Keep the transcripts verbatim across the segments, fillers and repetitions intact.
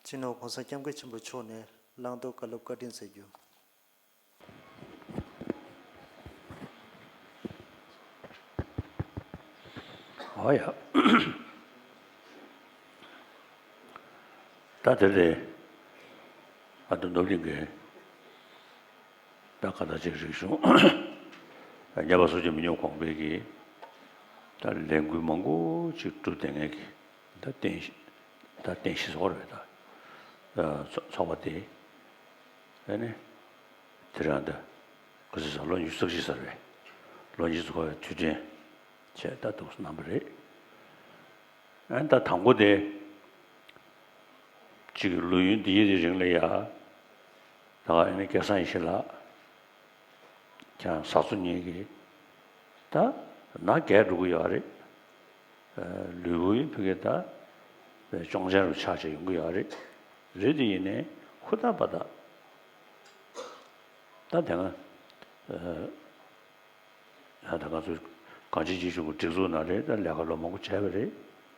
སྤྱི་ནོར་༸གོང་ས་༸སྐྱབས་མགོན་ཆེན་པོ་མཆོག་ནས་བླང་དོར་བཀའ་སློབ་བཀའ་དྲིན་སྩལ་རྒྱུ། ཨོ་ཡ། ད་དེ་རེད། ཨ་ཏུ་ནོར་གླིང་གི་ད་ག་ད་ཅིག་རིག་གཞུང་ཉམས་པ་སོར་ཆུད་མི་ཉུང་གོང་འཕེལ་གྱི་ད་ལས་འགུལ་མང་པོ་ཅིག་བསྒྲུབས་བསྡད་མཁན་གྱི་ད་རྟེན་གཞི། ད་རྟེན་གཞི་ཟེར་བ་རེད་ད། ཚོ་ཚོགས་པ་དེ་ཨ་ནི་དེ་རིང་ད་ག་ཚོད་ཟེར། ལོ་ཉི་ཤུ་རྩ་གཅིག་ཟེར་བས། ལོ་ཉི་ཤུ་འཁོར་བའི་དུས་དྲན་བྱས་ད་འདུག་གནང་བ་རེད། ཨ་ནི་ད་དང་པོ་དེ་གཅིག་གི་ལོ་ཡུན་འདི་ཡི་དེ་རིང་ལ་ཡ་ད་ཨ་ནི་སྐལ་བཟང་ཡེ་ཤེས་ལགས་ཀྱང་བཟའ་ཚོ་གཉིས་ཀྱི་ད་ན་རྒས་འགྲོ་གི་ཡོད་རེད། ལུས་པོ་ཡི་ཕ་གི་ད་ཅོང་ཅན་རུ་ཆགས་བྱས་ཡོང་གི་ཡོད་རེད། རེད་དེ་ཡིན་ནའི་ཧུར་ཐག་པ་ད་ད་དེ་སྔ་ད་ང་ཚོ་གངས་ཅན་སྐྱིད་གཤོངས་ཀྱི་སྒྲིག་འཛུགས་ནང་ལ་ད་ལས་ཀ་ལོ་མང་པོ་བྱས་པ་རེད།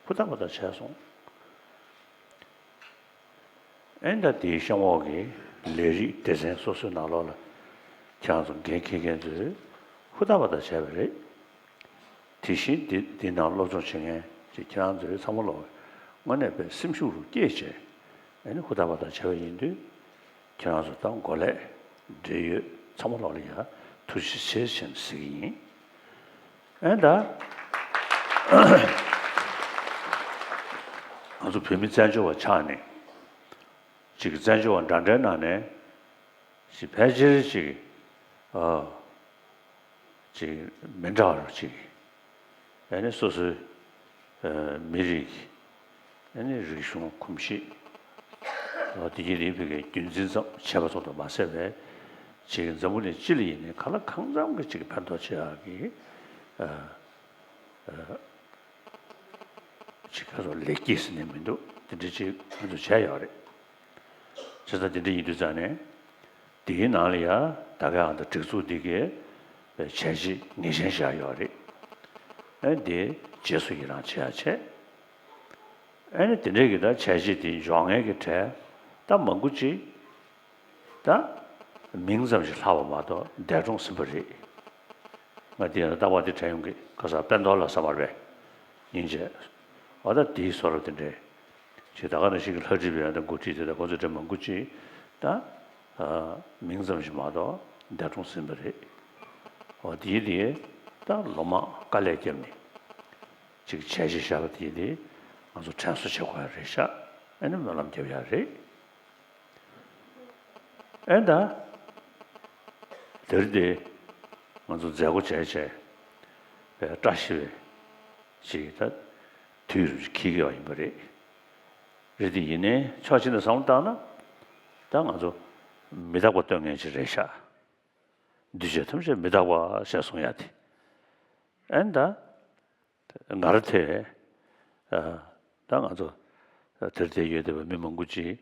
ཧུར་ཐག་པ་ད་བྱས་སོང་། ཨེ་ད་དེའི་གཤམ་འོག་གི་ལས་རིགས་སྡེ་ཚན་སོ་སོའི་ནང་ལོགས་ལ་ཁྱེད་རང་ཚོ་འགན་འཁྱེར་མཁན་ཚོས་ཧུར་ཐག་པ་ད་བྱས་པ་རེད། དེ་བཞིན་འདི་འདི་ནང་སློབ་སྦྱོང་བྱེད་མཁན་ཅིག་ཁྱེད་རང་ཚོའི་ཚང་མ་ལོག་དངོས་གནས་དཔེ་སེམས་ཤུགས་རུ་སྐྱེད་བྱས། ཨ་ནི་ཧུར་ཐག་པ་ཐག་བྱས་པ་ཡིན་དུས་ཁྱེད་རང་ཚོ་དང་འགོ་ལས་འབྲེལ་ཡོད་ཚང་མ་ལོག་ལ་ཡ་ཐུགས་རྗེ་ཆེ་ཞེས་ཟེར་གྱི་ཡིན། ཨ་ནི་ད་ང་ཚོ་བོད་མི་བཙན་བྱོལ་བ་ཆགས་ནས་ཅིག་བཙན་བྱོལ་བ་འདྲ་འདྲའི་ནང་ནས་ཅིག་ཕལ་ཆེར་ཅིག་ཨ། ཅིག་མི་འདྲ་བར་ཅིག་ཨ་ནི་སོ་སོའི་ཨ་མི་རིགས་ཀྱི་ཨ་ནི་རིག་གཞུང་གོམས་གཤིས་ཨ་དེ་གའི་རིགས་ཕ་གིའི་རྒྱུན་འཛིན་ཙམ་བྱས་པ་ཙམ་དུ་མ་ཟད་པའི་ཅིག་འཛམ་བུ་གླིང་སྤྱི་ལ་ཡིན་ནའི་གང་ལ་གང་འཚམ་གྱི་ཅིག་ཕན་ཐོགས་ཆེ་ཡག་གི་ཨ་ཨ་ཅིག་ཁ་སོ་ལེགས་སྐྱེས་ཟེར་ནས་མི་འདུག་དེ་འདྲ་ཅིག་ང་ཚོ་བྱས་ཡོད་རེད། བྱས་ཙང་དེ་འདྲ་ཡིན་དུས་ཙང་ནས། དེའི་ནང་ལ་ཡ་ད་ག་ཡང་ད་སྒྲིག་འཛུགས་འདི་གའི་བྱས་རྗེས་ངེས་ཅན་བཞག་ཡོད་རེད། ཨ་ནི་དེ་རྗེས་སུ་ཡི་རང་བྱེད་ཡ་བྱས། ཨ་ནི་དེ་འདྲའི་གི་ད་བྱས་རྗེས་དེ་འཇོག་མཁན་གྱི་གྲས་ད་མང་པོ་ཅིག་ད་མིང་ཙམ་ཞིག་ལྷག་པ་མ་གཏོགས་འདས་གྲོངས་ཟིན་པ་རེད། ང་དེ་ཡང་རྟག་པར་དེ་དྲན་ཡོང་གི། ཁ་སང་དཔལ་རྡོར་ལགས་ཟེར་བ་རེད་པས། སྙིང་རྗེ། འོ་ད་དེའི་བཟོ་འདྲ་དེ་འདྲའི་ཅིག་ད་ག་ནང་བཞིན་གྱི་ལྷ་བྲིས་པའི་ཡང་ད་འགོ་ཁྲིད་དེ་དང་ཁོ་ཚོ་གྲས་མང་པོ་ཅིག་ད་ཨ་མིང་ཙམ་ཞིག་མ་གཏོགས་འདས་གྲོངས་ཟིན་པ་རེད། འོ་དེའི་དེ་ད་ལོ་མང་དཀའ་ལས་བརྒྱབ་ནས་ཅིག་བྱས་རྗེས་བཞག་པ་དེའི་དེ་ང་ཚོ་དྲན་གསོ་བྱེད་དགོས་ཡ་རེད་ཤག་ཨ་ནི་སྨོན་ལམ་རྒྱབ་ཡ་རེད། ཨེ་ད། དེར་དེ་ང་ཚོ་མཛད་སྒོ་བྱས་བྱས་པའི་བཀྲ་ཤིས་པའི་ཅིག་ད་དུས་རུ་འཁེལ་གྱི་ཡོད་ཡིན་པ་རེད། རེད་དེ་ཡིན་ནའི་ཕྱོགས་གཅིག་ནས་བསམ་བློ་བཏང་ན་ད་ང་ཚོ་མི་རྟག་པ་སྟོན་མཁན་ཅིག་རེད་ཤག་འདུས་བྱས་ཐམས་ཅད་མི་རྟག་པ་ཞེས་གསུང་ཡ་དེ། ཨེ་ད། ང་རང་ཐེ་བའི་ད་ང་ཚོ་དེར་དེ་ཡོད་བསྡད་པའི་མི་མང་པོ་ཅིག་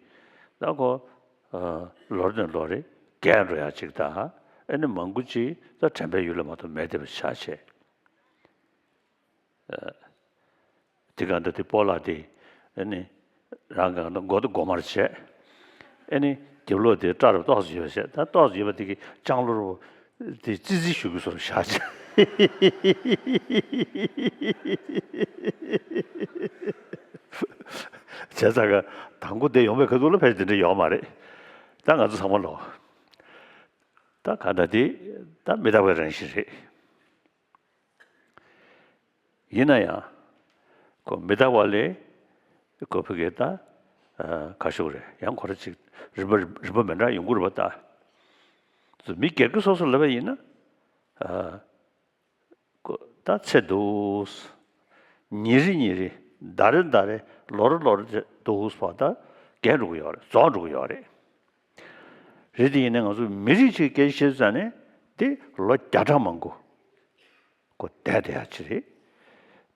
ད་ཁོ་ལོ་རེ་ནས་ལོ་རེ་རྒས་འགྲོ་ཡག་ཅིག་དང་། ཨ་ནི་མང་པོ་ཅིག་ད་དྲན་པའི་ཡུལ་ལ་མ་གཏོགས་མེད་བསྡད་པ་ཆགས་བྱས། དེ་ག་འདི་དེ་སྤོ་ལགས་དེ་ཨ་ནི་རང་ག་འདི་མགོ་དེ་མགོ་དམར་བྱས། ཨ་ནི་རྒྱབ་ལོགས་དེ་སྐྲ་རུ་ཏོག་ཙམ་ཡོད་བྱས། ད་ཏོག་ཙམ་ཡོད་པ་དེ་གི་ལྕང་ལོ་རུ་དེ་ཙི་ཙི་ཞུ་གི་བཟོ་རུ་བཞག་བྱས། བྱས་ཙང་ག་དང་པོ་དེ་ཡོང་བའི་ཁ་ཐུག་ལ་ཕལ་ཆེར་དེ་འདྲ་ཡོད་མ་རེད། ད་ང་ཚོ་ཚང་མ་ལོ། ད་ག་ད་དེ་ད་མི་རྟག་པའི་རང་བཞིན་རེད། ཡིན་ན་ཡང་། ཁོ་མི་རྟག་པ་ལས། ཁོ་ཕ་གི་ད། ཁ་ཤུགས་རེད། ཡང་ཁོ་ར་ཅིག་རིམ་པ་རིམ་པ་མི་འདྲ་ཡོང་གི་རེད་པ་ད། མི་སྒེར་གྱི་སོ་སོ་ལབ་པ་ཡིན་ན། ཁོ་ད་ཚེ་འདུག་ཉིན་རེ་ཉིན་རེ། ཟླ་རེ་ཟླ་རེ། ལོ་རེ་ལོ་རེ་འདུག་བ་ད་རྒས་འགྲོ་གི་ཡོད་རེད། རྫོགས་འགྲོ་གི་ཡོད་རེད། རེད་དེ་ཡིན་ན་ང་ཚོ་མི་རིགས་ཅིག་སྐད་ཆ་བཤད་ཙང་ནས་དེ་ལོ་བརྒྱ་ཕྲག་མང་པོ། ཁོ་བསྡད་བསྡད་ཡ་ཅིག་རེད།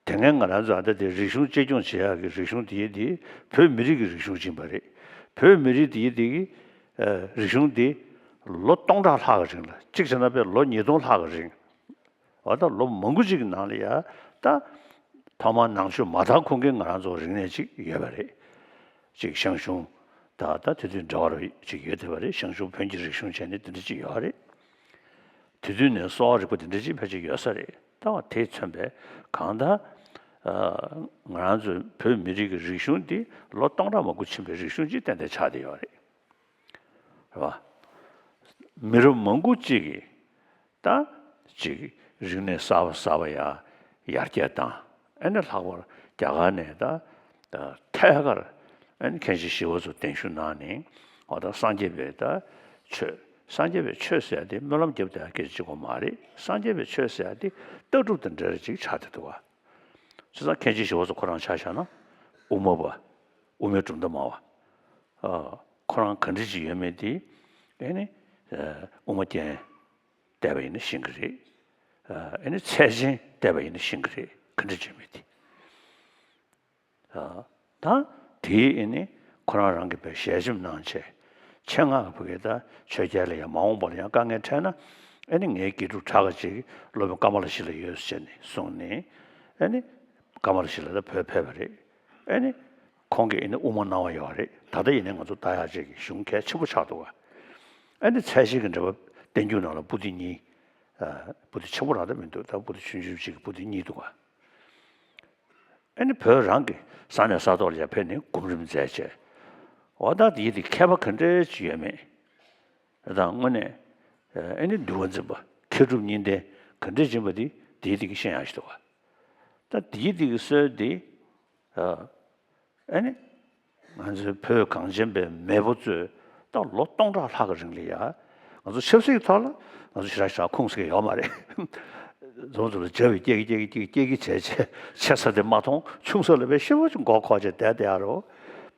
དེ་སྔ་ང་རང་ཚོ་ཨ་ད་དེ་རིག་གཞུང་གཅེས་སྐྱོང་བྱེད་ཡག་གི་རིག་གཞུང་དེ་ཡི་དེ་བོད་མི་རིགས་ཀྱི་རིག་གཞུང་ཅིག་ཡིན་པ་རེད། བོད་མི་རིགས་དེ་ཡི་དེ་གི་རིག་གཞུང་དེ་ལོ་སྟོང་ཕྲག་ལྷག་གི་རིང་ལ། གཅིག་བྱས་ན་དཔེ་ལོ་ཉིས་སྟོང་ལྷག་གི་རིང་། འོ་ད་ལོ་མང་པོ་ཅིག་གི་ནང་ལ་ཡ་ད་ཐོག་མར་ནང་ཆོས་མ་དར་གོང་གི་ང་རང་ཚོ་རིག་གནས་ཅིག་ཡོད་པ་རེད། ཅིག་ཞང་ཞུང་ ད་ད་དེ་དུས་འདྲ་བ་ཅིག་ཡོད་བསྡད་པ་རེད། ཞང་ཞུང་བོན་གྱི་རིག་གཞུང་བྱས་ནས་དེ་འདྲ་ཅིག་ཡོད་རེད། དེ་དུས་ནས་གསོ་བ་རིག་པ་དེ་འདྲ་ཅིག་ཕལ་ཆེར་ཡོད་ས་རེད། ད་བ་དེས་མཚོན་པའི་གང་ལྟར་ང་རང་ཚོའི་བོད་མི་རིགས་ཀྱི་རིག་གཞུང་འདི་ལོ་སྟོང་ཕྲག་མང་པོ་ཕྱིན་པའི་རིག་གཞུང་ཅིག་ཏན་ཏན་ཆགས་བསྡད་ཡོད་རེད། རེད་བ། མི་རབས་མང་པོ་གཅིག་གིས་ད་ཅིག་རིག་གནས་གསར་པ་གསར་པ་ཡར་ཡར་རྒྱས་བཏང་། ཨ་ནི་ལྷག་པར་རྒྱ་གར་ནས་ད་ཐད་ཀར་ཨ་ནི་མཁན་ཆེན་ཞི་བ་འཚོ་གདན་ཞུ་གནང་ནས། འོ་ད་སངས་རྒྱས་པའི་ད་ཆོས། སངས་རྒྱས་པའི་ཆོས་ཟེར་ཡ་དེ་སྨོན་ལམ་རྒྱབ་བསྡད་ཡ་སྐད་ཆ་གཅིག་པོ་མ་རེད། སངས་རྒྱས་པའི་ཆོས་ཟེར་ཡ་དེ་ལྟ་གྲུབ་དང་འབྲེལ་བ་ཅིག་ཆགས་བསྡད་འདུག་བ། བྱས་ཙང་མཁན་ཆེན་ཞི་བ་འཚོ་ཁོ་རང་ཆ་བཞག་ན་དབུ་མ་པ། དབུ་མའི་གྲུབ་མཐའ་སྨྲ་བ། ཨ། ཁོ་རང་ག་འདྲ་ཅིག་ཡོད་མེད་དེ། ཨེ་ནི། ཨ། དབུ་མ་རྒྱན་བལྟས་པ་ཡིན་ན་ཤེས་ཀྱི་རེད། ཨ། ཨེ་ནི་ཚད་ཆེན་བལྟས་པ་ཡིན་ན་ཤེས་ཀྱི་རེད། ག་འདྲ་ཅིག་ཡོད་མེད་དེ། ཨ། ད་དེའི་ཨེ་ནི་ཁོ་རང་རང་གིས་དཔེ་ཞལ་ཆེམས་གནང་བྱས། ཆེད་མངགས་ཀྱིས་ཕ་གིར་ད་ཆོས་རྒྱལ་ལ་ཡང་མ་འོངས་པར་ཡང་དཀའ་ངལ་འཕྲད་ན། ཨེ་ནི་ངའི་དགེ་ཕྲུག་གྲྭ་ཁ་ཅིག་སློབ་དཔོན་ཀ་མ་ལ་ཤཱི་ལ་ཡོད་ཟེར་ནས་གསུངས་ནས། ཨེ་ནི་ཀ་མ་ལ་ཤཱི་ལ་ད་བོད་ཕེབས་པ་རེད། ཨེ་ནི་ཁོང་གིས་ཨེ་ནི་དབུ་མ་གནང་བ་ཡོད་རེད། ད་ལྟ་ཡིན་ནའི་ང་ཚོ་ལྟ་ཡག་ཅིག་གི་གཞུང་གལ་ཆེན་པོ་ཆགས་འདུག་ག། ཨེ་ནི་ཚད་གཞི་གི་འགྲེལ་པ་བསྟན་འགྱུར་ནང་ལ་པོ་ཏི་གཉིས། ཨ། པོ་ཏི་ཆེན་པོ་རང་ད་མི་འདུག་ད་པོ་ཏི་ཆུང་ཆུང་ཅིག་གི་པོ་ཏི་གཉིས་འདུག་ག། ཨེ་ནི་བོད་རང་གི་ས་གནས་ས་ཐོག་ལ་ཡར་ཕེབས་ནས་སྒོམ་རིམ་མཛད་བྱས། འོ་ད་དེའི་དེ་མཁས་པ་ག་འདྲ་ཅིག་ཡོད་མེད། ད་དངོས་གནས། ཨེ་ནི་འདུལ་བ་འཛིན་པ་མཁས་གྲུབ་གཉིས་ལྡན་ག་འདྲ་ཅིག་ཡིན་པ་དེ་དེའི་དེ་གིས་ཤེས་ཡག་ཞིག་འདུག་ག། ད་དེའི་དེ་གི་སྲོལ་དེ། ཨ། ཨེ་ནི། ང་ཚོའི་བོད་གངས་ཅན་པའི་མེས་པོ་ཚོས་ད་ལོ་སྟོང་ཕྲག་ལྷག་གི་རིང་ལ་ཡ། ང་ཚོ་ཆབ་སྲིད་ཀྱི་ཐོག་ལ་ང་ཚོ་ཞེ་དྲག་ཞེ་དྲག་ཁུངས་སྐྱེལ་ཡོད་མ་རེད། རྫོང་ཚོ་ལ་བྱ་བའི་སྐྱེ་གི་སྐྱེ་གི་སྐྱེ་གི་སྐྱེ་གི་བྱས་བྱས་ཆེ་ས་དེ་མ་མཐོང་། ཆུང་ས་ལ་བས་ཤི་བོ་ཅིག་མགོ་འཁོར་བྱས་བསྡད་བསྡད་ཡ་རོ།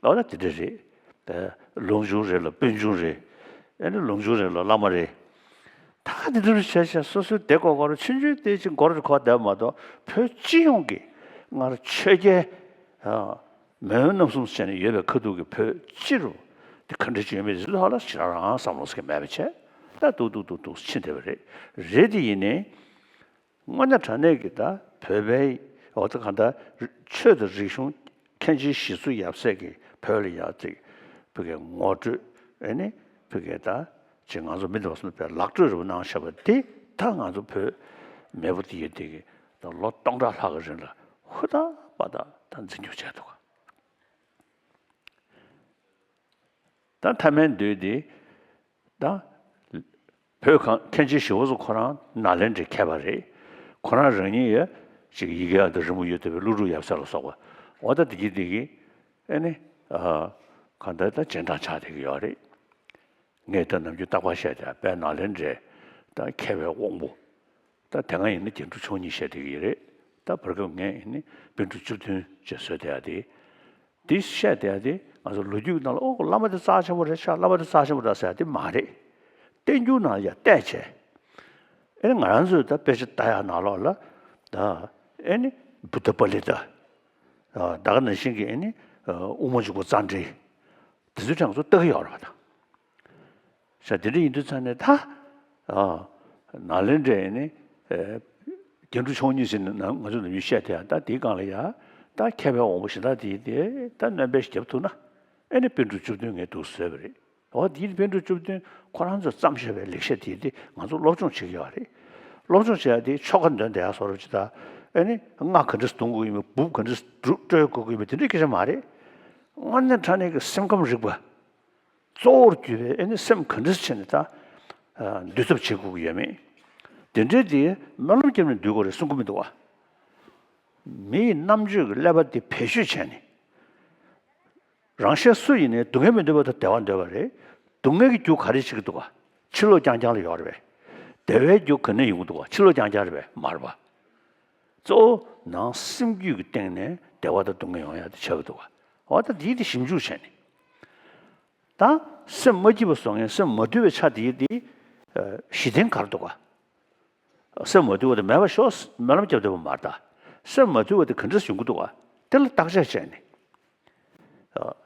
ཨོ་ད་དེ་འདྲ་རེད། དེ་ལུང་ཆུང་རེད་ལ་སྤུན་ཆུང་རེད། ཨེ་ནི་ལུང་ཆུང་རེད་ལ་བླ་མ་རེད། ད་དེ་འདྲ་བྱས་བྱས་སོ་སོའི་སྡེ་སྐོར་སྐོར་ཆུང་ཆུང་དེ་ཅིག་མགོ་རུ་འཁོར་བསྡད་མ་གཏོགས། བོད་སྤྱི་ཡོངས་ཀྱི་སྔར་ཆོས་རྒྱལ། ཨ། མེས་དབོན་རྣམ་གསུམ་བྱས་ནས་ཡོད་པའི་ཁ་ཐུག་གི་བོད་སྤྱི་རུ་དེ་ག་འདྲ་ཅིག་ཡོད་མེད་དེ་ཚོའི་ཐོག་ལ་ཞེ་དྲག་རང་བསམ་བློ་ཟེར་མཁན་མེད་པ་བྱས། ད་འདུག་འདུག་འདུག་འདུག་ཕྱིན་བསྡད་པ་རེད། རེད་དེ་ཡིན་ནའི། དངོས་གནས་དྲང་གནས་ཀྱི་ད་བོད་པའི། འོ་ད་གང་ལྟར་ཆོས་དང་རིག་གཞུང་མཁན་ཆེན་ཞི་འཚོ་ཡབ་སྲས་ཀྱིས་བོད་ལ་ཡ་ཅིག་བོད་ཀྱི་ངོ་སྤྲོད། ཨེ་ནི་བོད་ཀྱི་ད་ཅིག་ང་ཚོ་མི་འདི་བ་སོང་པའི་ལག་སྤྲོད་རེ་བ་གནང་བཞག་པ་དེ། ད་ང་ཚོ་བོད་མེས་པོ་དེ་ཡོད་དེ་གི་ད་ལོ་སྟོང་ཕྲག་ལྷག་གི་རིང་ལ་ཧུར་ཐག་པ་ད་ད་འཛིན་སྐྱོང་བྱས་འདུག་ག། ད་མཐའ་མའི་མདུན་དེ། ད་བོད་གངས། མཁན་ཆེན་ཞི་བ་འཚོ་ཁོ་རང་ནཱ་ལེནྡྲའི་མཁས་པ་རེད། ཁོ་རང་རང་ཉིད་ཡ་ཅིག་ཡི་གེ་ཡག་དང་རི་མོ་ཡོད་བསྡད་པའི་ཀླུ་སྒྲུབ་ཡབ་སྲས་ལ་སོགས་པ། འོ་ད་དེ་གི་དེ་གི་ཨེ་ནི། ཨ། གང་ལྟར་ད་རྗེས་འབྲང་ཆགས་བསྡད་ཀྱི་ཡོད་རེད། ངས་ད་ནམ་རྒྱུན་རྟག་པར་བཤད་དེ། དཔལ་ནཱ་ལེནྡྲའི་ད་མཁས་པའི་དབང་པོ། ད་དེ་སྔ་ཡིན་ན་རྒྱན་དྲུག་མཆོག་གཉིས་བཤད་བསྡད་ཀྱི་ཡོད་རེད། ད་བར་སྐབས་ངས་ཡིན་ན་པཎ་གྲུབ་བཅུ་བདུན་ཅེས་བཟོས་བསྡད་ཡ་དེ། འདི་བཤད་བསྡད་ཡ་དེ་ང་ཚོ་ལོ་རྒྱུས་ནང་ལ། ཨོ། བླ་མ་དེ་རྩ་ཆེན་པོ་རེད་ཤག་བླ་མ་དེ་རྩ་ཆེན་པོ་རེད་ཟེར་ཡ་དེ་མ་རེད། བསྟན་འགྱུར་ནང་ཡ་བལྟས་བྱས། ཨེ་ནི་ང་རང་ཚོས་ད་དཔེ་ཆ་ལྟ་ཡ་ནང་ལོགས་ལ། ད་ཨེ་ནི་བུདྡྷ་པཱ་ལི་ཏ། ད་ག་ནང་བཞིན་གྱི་ཨེ་ནི་དབུ་མ་འཇུག་པ་རྩ་འགྲེལ། དེ་ཚོའི་གྲས་ང་ཚོ་ལྟ་གི་ཡོད་རེད་པ། ད་ས་དེ་འདྲ་ཡིན་དུས་ཙང་ནས་ད། ཨ། ནཱ་ལེནྡྲའི་ནི། ཨེ། རྒྱན་དྲུག་མཆོག་གཉིས་ཟེར་ནས་ང་ཚོ་ནམ་རྒྱུན་བཤད་དེ། ད་དེའི་སྒང་ལ་ཡ། ད་མཁས་པའི་དབང་པོ་གཞན་དག་དེ་དེ་ད་སྣོན་པ་ཞིག་བརྒྱབ་ཐུབ་ན། ཨེ་ནི་པཎ་གྲུབ་བཅུ་བདུན་ངས་འདུག་བཟོས་པ་རེད། འོ་དེ་པཎ་གྲུབ་བཅུ་བདུན་ཁོ་རང་ཚོས་བརྩམས་བཞག་པའི་ལེགས་བཤད་དེ་དེ་ང་ཚོ་སློབ་སྦྱོང་བྱེད་ཀྱི་ཡོད་རེད། སློབ་སྦྱོང་བྱེད་ཡ་དེ་ཆོ་ག་འདོན་བསྡད་ཡ་བཟོ་འདྲ་ཅིག་དང་། ཨེ་ནི་རྔ་ག་འདྲ་རྡུང་དགོས་ཡོད་མེད། འབུབ་ག་འདྲ་སྤྲོད་དགོས་ཀྱི་ཡོད་མེད། དེ་འདྲའི་སྐད་ཆ་མ་རེད། དངོས་གནས་དྲང་གནས་ཀྱི་སེམས་ཁམས་རིག་པ། གཙོ་བོར་གྱུར་པའི་ཨེ་ནི་སེམས་ག་འདྲ་བྱས་ནས་ད། ཨ། འདུལ་ཐབས་བྱེད་དགོས་ཀྱི་ཡོད་མེད། དེ་འདྲའི་དེ་སྨོན་ལམ་བརྒྱབ་ནས་འདུལ་དགོས་རེད་གསུང་གི་མི་འདུག་བ། མིའི་རྣམ་དཔྱོད་ཀྱི་ཀླད་པ་དེ་བེད་སྤྱོད་བྱས་ནས། རང་གཞན་སུ་ཡིན་ནའི་སྡུག་བསྔལ་མི་འདོད་པ་དང་བདེ་བ་འདོད་པ་རེད། སྡུག་བསྔལ་གྱི་རྒྱུ་ག་རེ་བྱེད་ཀྱི་འདུག་བ། ཕྱི་ལོགས་རྐྱང་རྐྱང་ལ་ཡོད་རེད་པས། བདེ་བའི་རྒྱུ་ག་ནས་ཡོང་གི་འདུག་བ། ཕྱི་ལོགས་རྐྱང་རྐྱང་རེད་པས། མ་རེད་པ། གཙོ་བོ་ནང་སེམས་རྒྱུད་ཀྱི་སྟེང་ནས་བདེ་བ་དང་སྡུག་བསྔལ་ཡོང་ཡ་དེ་ཆགས་ཀྱི་འདུག་བ། འོ་ད་འདིའི་དེ་ཞིབ་འཇུག་བྱས་ནས། ད་སེམས་མ་སྐྱིད་པ་བཟོ་མཁན། སེམས་མ་དུལ་བའི་ཆ་དེ་དེ། ཨ། གཞི་རྟེན་ག་རེ་འདུག་ག། སེམས་མ་དུལ་བ་དེ་མེད་པ་ཤོག་སྨོན་ལམ་བརྒྱབ་བསྡད་པ་མ་རེད་ད། སེམས་མ་དུལ་བ་དེ་ག་འདྲ་ཡོང་གི་འདུག་ག། དེ་ལ་བརྟག་དཔྱད་བྱས་ནས། ཨ།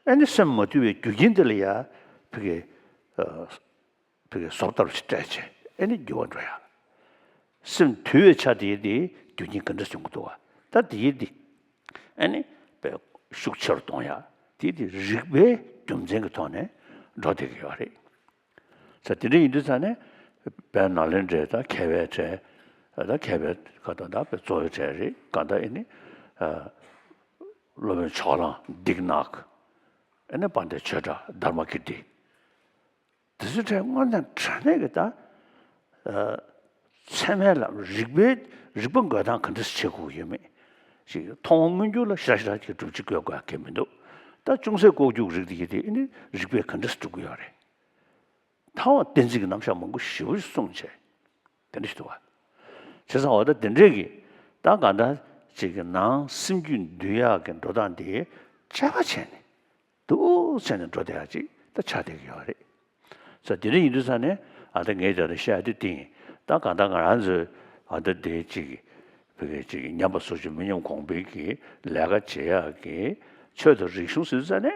ཨེ་ནི་སེམས་མ་དུལ་བའི་རྒྱུ་རྐྱེན་དེ་ལ་ཡ་ཕ་གི། ཨ། ཕ་གི་བཟོ་ལྟ་བུ་ཞིག་སྤྲད་བྱས། ཨེ་ནི་འགྱུར་བ་འགྲོ་ཡ། སེམས་དུལ་བའི་ཆ་དེ་དེ་རྒྱུ་རྐྱེན་ག་འདྲ་ཡོང་གི་འདུག་ག། ད་དེ་དེ། ཨེ་ནི་དཔེ་ཤུགས་ཆེ་རུ་གཏོང་ཡ། དེ་དེ་རིག་པའི་རྒྱུ་མཚན་གྱི་ཐོག་ནས་འགྲོ་བསྡད་ཀྱི་ཡོད་རེད། ས་དེ་འདྲ་ཡིན་དུས་ཙང་ནས་དཔལ་ནཱ་ལེནྡྲའི་ད་མཁས་པའི་གྲས་ད་མཁས་པའི་ཁ་ཐོག་ད་དཔེ་གཙོ་བོའི་གྲས་རེད། གང་ལྟར་ཨེ་ནི་སློབ་དཔོན་ཕྱོགས་གླང་དིག་ནག་ཨེ་ནི་དཔལ་ལྡན་ཆོས་གྲགས་དྷརྨ་ཀིརྟི། དེ་ཚོའི་གྲས་དངོས་གནས་དྲང་གནས་ཀྱི་ད་ཚད་མའི་ལམ་རིག་པའི་རིག་པ་འགོད་སྟངས་ག་འདྲ་སེ་བྱེད་དགོས་ཡོད་མེད་ཅིག་མཐོང་བ་མངོན་གྱུར་ལ་ཞེ་དྲག་ཞེ་དྲག་ཅིག་སྒྲུབ་བྱེད་དགོས་དགོས་ཀྱི་མི་འདུག་ད་ཅུང་ཟད་ལྐོག་གྱུར་རིག་དེ་ཡིན་དེ་ཨེ་ནི་རིག་པས་ག་འདྲ་སེ་སྒྲུབ་ཀྱི་ཡོད་རེད། མཐའ་དབང་བསྟན་འཛིན་གྱི་རྣམ་གཞག་མང་པོ་ཞེ་པོ་ཅིག་གསུངས་བྱས། དེ་འདྲ་ཞིག་འདུག་བ། བྱས་ཙང་འོ་ད་དེ་འདྲས་ཀྱི་ད་གང་ལྟར་ཅིག་གི་ནང་སེམས་རྒྱུད་འདུལ་ཡག་གི་འགྲོ་སྟངས་དེ་དཔྱད་པ་བྱས་ནས་འདུག་བྱས་ནས་འགྲོ་བསྡད་ཡག་ཅིག་ད་ཆགས་བསྡད་ཀྱི་ཡོད་རེད། ས་དེ་འདྲ་ཡིན་དུས་ས་ནས་ཨ་ད་ངས་ད་ལྟ་བཤད་དེ་བསྟན་ད་གང་ལྟར་ང་རང་ཚོའི་ཨ་ད་དེ་ཅིག་བོད་སྐད་ཅིག་ཉམས་པ་སོར་ཆུད་མི་ཉམས་གོང་འཕེལ་གྱི་ལས་ཀ་བྱེད་ཡག་གི་ཆོས་དང་རིག་གཞུང་ཟེར་དུས་ས་ནས་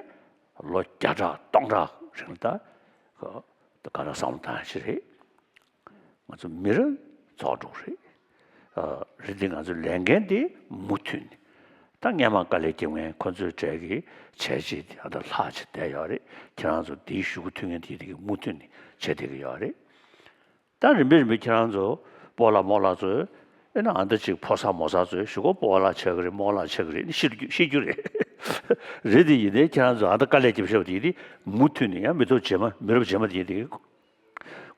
ལོ་བརྒྱ་ཕྲག་སྟོང་ཕྲག་རིང་ལ་ད་ག་རེ་བསམ་བློ་བཏང་ཡག་ཅིག་རེད། ང་ཚོ་མི་རབས་རྫོགས་འགྲོ་གི་རེད། ཨ། རེད་དེ་ང་ཚོ་ལས་འགན་དེ་མུ་མཐུད་ནས། ད་སྔས་མ་དཀའ་ལས་བརྒྱབ་མཁན་ཁོ་ཚོའི་གྲས་ཀྱི་བྱས་རྗེས་དེ་ཨ་ད་ལྷག་བྱས་བསྡད་ཡོད་རེད། ཁྱེད་རང་ཚོ་དེའི་ཞུ་སྒོ་མཐུད་མཁན་དེ་དེ་གི་མུ་མཐུད་ནས་བྱས་བསྡད་ཀྱི་ཡོད་རེད། ད་རིམ་པས་རིམ་པས་ཁྱེད་རང་ཚོ་སྤོ་ལགས་རྨོ་ལགས་ཚོས་ཨེ་ན་ཨ་ད་ཅིག་ཕོ་གསར་མོ་གསར་ཚོས་ཞུ་སྒོ་སྤོ་ལགས་ཆགས་ཀྱི་རེད་རྨོ་ལགས་ཆགས་ཀྱི་རེད་ཤེས་རྒྱུ་ཤེས་རྒྱུ་རེད། རེད་དེ་ཡིན་ནའི་ཁྱེད་རང་ཚོ་ཨ་ད་དཀའ་ལས་བརྒྱབ་བཞག་པ་དེ་དེ་མུ་མཐུད་ནས་ཡང་མི་ཐོག་རྗེས་མ་མི་རབས་རྗེས་མ་དེ་དེ།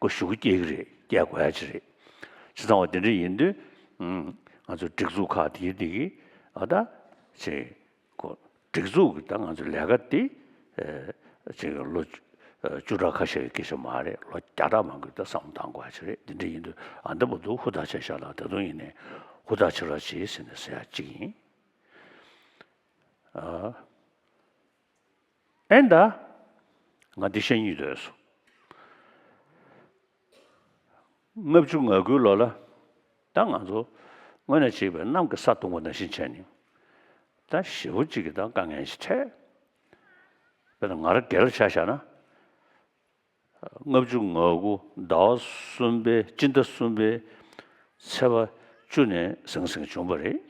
ཁོ་ཞུ་སྐྱེལ་གྱི་རེད། སྐྱེལ་དགོས་ཡ་ཅིག་རེད། བྱས་ཙང་བ་དེ་འདྲ་ཡིན་དུས། ང་ཚོ་སྒྲིག་འཛུགས་ཁག་དེ་དེ་གི་ཨ་ད་ཅིག་ཁོ་སྒྲིག་འཛུགས་ཀྱི་ད་ང་ཚོ་ལས་ཀ་དེ་ཅིག་ལོ་བཅུ་ཕྲག་ཁ་ཤས་ཀྱི་སྐད་ཆ་མ་རེད། ལོ་བརྒྱ་ཕྲག་མང་པོའི་ད་བསམ་བློ་བཏང་དགོས་ཡ་ཅིག་རེད། དེ་འདྲ་ཡིན་དུས་ཨ་ད་བར་དུ་ཧུར་ཐག་བྱས་ཤག་ལ་ད་དུང་ཡིན་ནའི་ཧུར་ཐག་བྱེད་རོགས་བྱེད་ཟེར་ནས་ཟེར་ཡ་གཅིག་ཡིན། ཨ། ཨེ་ད། ང་འདི་བཤད་སྙིང་འདོད་སོང་། ལྔ་བཅུ་ང་དགུའི་ལོ་ལ། ད་ང་ཚོ་དངོས་གནས་བྱས་པའི་གནམ་གྱི་ས་གདུང་བ་ནང་བཞིན་བྱས་ནས། ད་ཞེ་པོ་ཅིག་གི་ད་དཀའ་ངལ་ཞིག་འཕྲད། དཔེར་ན་ང་རང་སྒེར་ལ་ཆ་བཞག་ན། ལྔ་བཅུ་ང་དགུ་ཟླ་བ་གསུམ་པའི་སྤྱི་ཟླ་གསུམ་པའི་ཚེས་པ་བཅུ་ནས་ཟང་ཟིང་བྱུང་བ་རེད།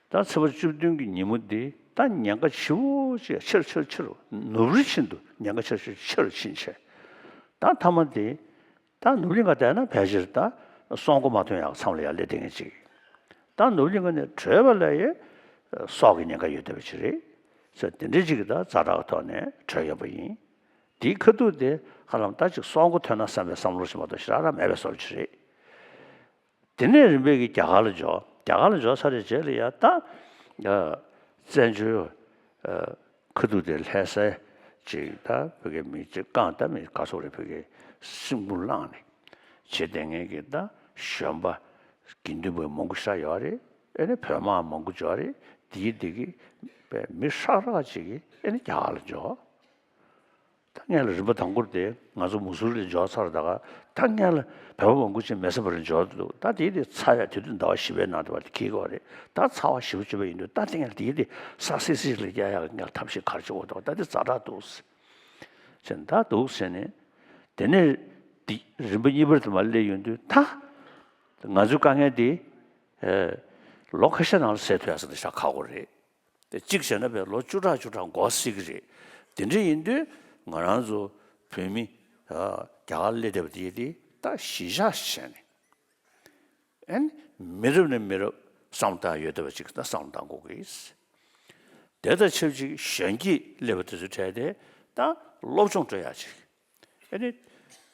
ད་ཚེས་པ་བཅུ་བདུན་གྱི་ཉིན་མོ་འདི་ད་ཉེན་ཁ་ཆེ་བོ་ཅིག་ཆེ་རུ་ཆེ་རུ་ཆེ་རུ་ནུབ་རི་བཞིན་དུ་ཉེན་ཁ་ཆེ་རུ་ཆེ་རུ་ཕྱིན་བྱས། ད་མཐའ་མ་དེ་ད་ནུབ་གླིང་ག་བསྡད་ན་ཕལ་ཆེར་ད་སྲོག་མགོ་མ་ཐོན་ཡག་མཚམས་ལ་ཡར་སླེབས་བསྡད་མཁན་ཅིག་ད་ནུབ་གླིང་ག་ནས་བྲོས་པ་ལ་ཡི་སྲོག་གི་ཉེན་ཁ་ཡོད་བསྡད་པ་ཅིག་རེད། ཟེར་དེ་འདྲའི་ཅིག་གི་ད་ཛ་དྲག་གི་ཐོག་ནས་བྲོས་ཡོད་པ་ཡིན། དེའི་ཁ་ཐུག་དེ་ཧ་ལམ་ད་ཅིག་སྲོག་མགོ་ཐོན་ན་བསམ་པའི་བསམ་བློ་ཞིག་མ་གཏོགས་ཞེ་དྲག་རང་མེད་པའི་བཟོ་འདྲ་ཅིག་རེད། དེ་ནས་རིམ་པས་ཀྱི་རྒྱ་གར་ལ་འབྱོར། རྒྱ་གར་ལ་འབྱོར་ཚར་བའི་རྗེས་ལ་ཡང་ད་བཙན་བྱོལ་ཁ་ཐུག་དེ་ལྷ་སའི་ཅིག་ད་བོད་སྐད་མི་ཅིག་རྐང་ད་མི་ག་ཚོད་རེད་བོད་སྐད་སིམ་པུལ་བླངས་ནས་བྱེད་བསྡད་མཁན་གྱི་ད་གཞོན་པ་དགེ་འདུན་པ་མང་པོ་ཞིག་ཡོད་རེད། ཨེ་ནི་བོད་དམག་མང་པོ་འབྱོར་རེད། དེའི་དེ་གི་པའི་མི་ཧྲག་ཧྲག་ཅིག་གིས་ཨེ་ནི་རྒྱ་གར་ལ་འབྱོར། ད་སྔོན་ལ་རིམ་པ་དང་པོར་དེ་ང་ཚོ་མུ་སུ་རི་ལ་འབྱོར་ཚར། ད་ག་ད་སྔོན་ལ་བོད་པ་མང་པོ་ཅིག་མེ་ས་བར་འབྱོར་འདུག་ད་དེ་དེ་ཚ་ཡ་དེ་དུས་ཟླ་བ་བཞི་པའི་ནང་དུ་བ་དེ་འཁེལ་གི་རེད། ད་ཚ་བ་ཞེ་པོ་ཅིག་ཡིན་དུས་ད་དེ་སྔོན་ལ་དེ་དེ་ས་སིལ་སིལ་ལ་རྒྱག་ཡག་གི་སྔོན་ལ་ཐབས་ཤེས་ག་རེ་བྱེད་དགོས་འདུག་ད་དེ་ཛ་དྲག་འདུག་ཟེར་ནས་ད་འདུག་ཟེར་ནས་དེ་ནས་དེ་རིམ་པ་གཉིས་པར་དུ་མར་སླེབས་ཡོང་དུས་ད་ང་ཚོའི་དཀའ་ངལ་དེ་ལོ་ཁ་ཤས་ནང་ལ་སེལ་ཐུབ་ཡག་ཟེར་ནས་ཤ་ཁག་པོ་རེད། དེ་གཅིག་བྱས་ན་བས་ལོ་བཅུ་ཕྲག་བཅུ་ཕྲག་འགོར་སྲིད་ཀྱི་རེད། དེ་འདྲ་ཡིན་དུས་ང་རང་ཚོ་བོད་མི་རྒྱ་གར་སླེབས་བསྡད་པ་དེ་དེ་ད་གཞིས་ཆགས་བྱས་ནས་ཨན་མི་རབས་ནས་མི་རབས་བསམ་བློ་བཏང་ཡོད་བསྡད་པ་ཅིག་ད་བསམ་བློ་བཏང་དགོས་ཀྱི། དེ་དང་ཆབས་ཅིག་གཞོན་སྐྱེས་སླེབས་པ་དེ་ཚོའི་གྲས་དེ་ད་སློབ་སྦྱོང་སྤྲོད་ཡག་ཅིག་ཨ་ནི།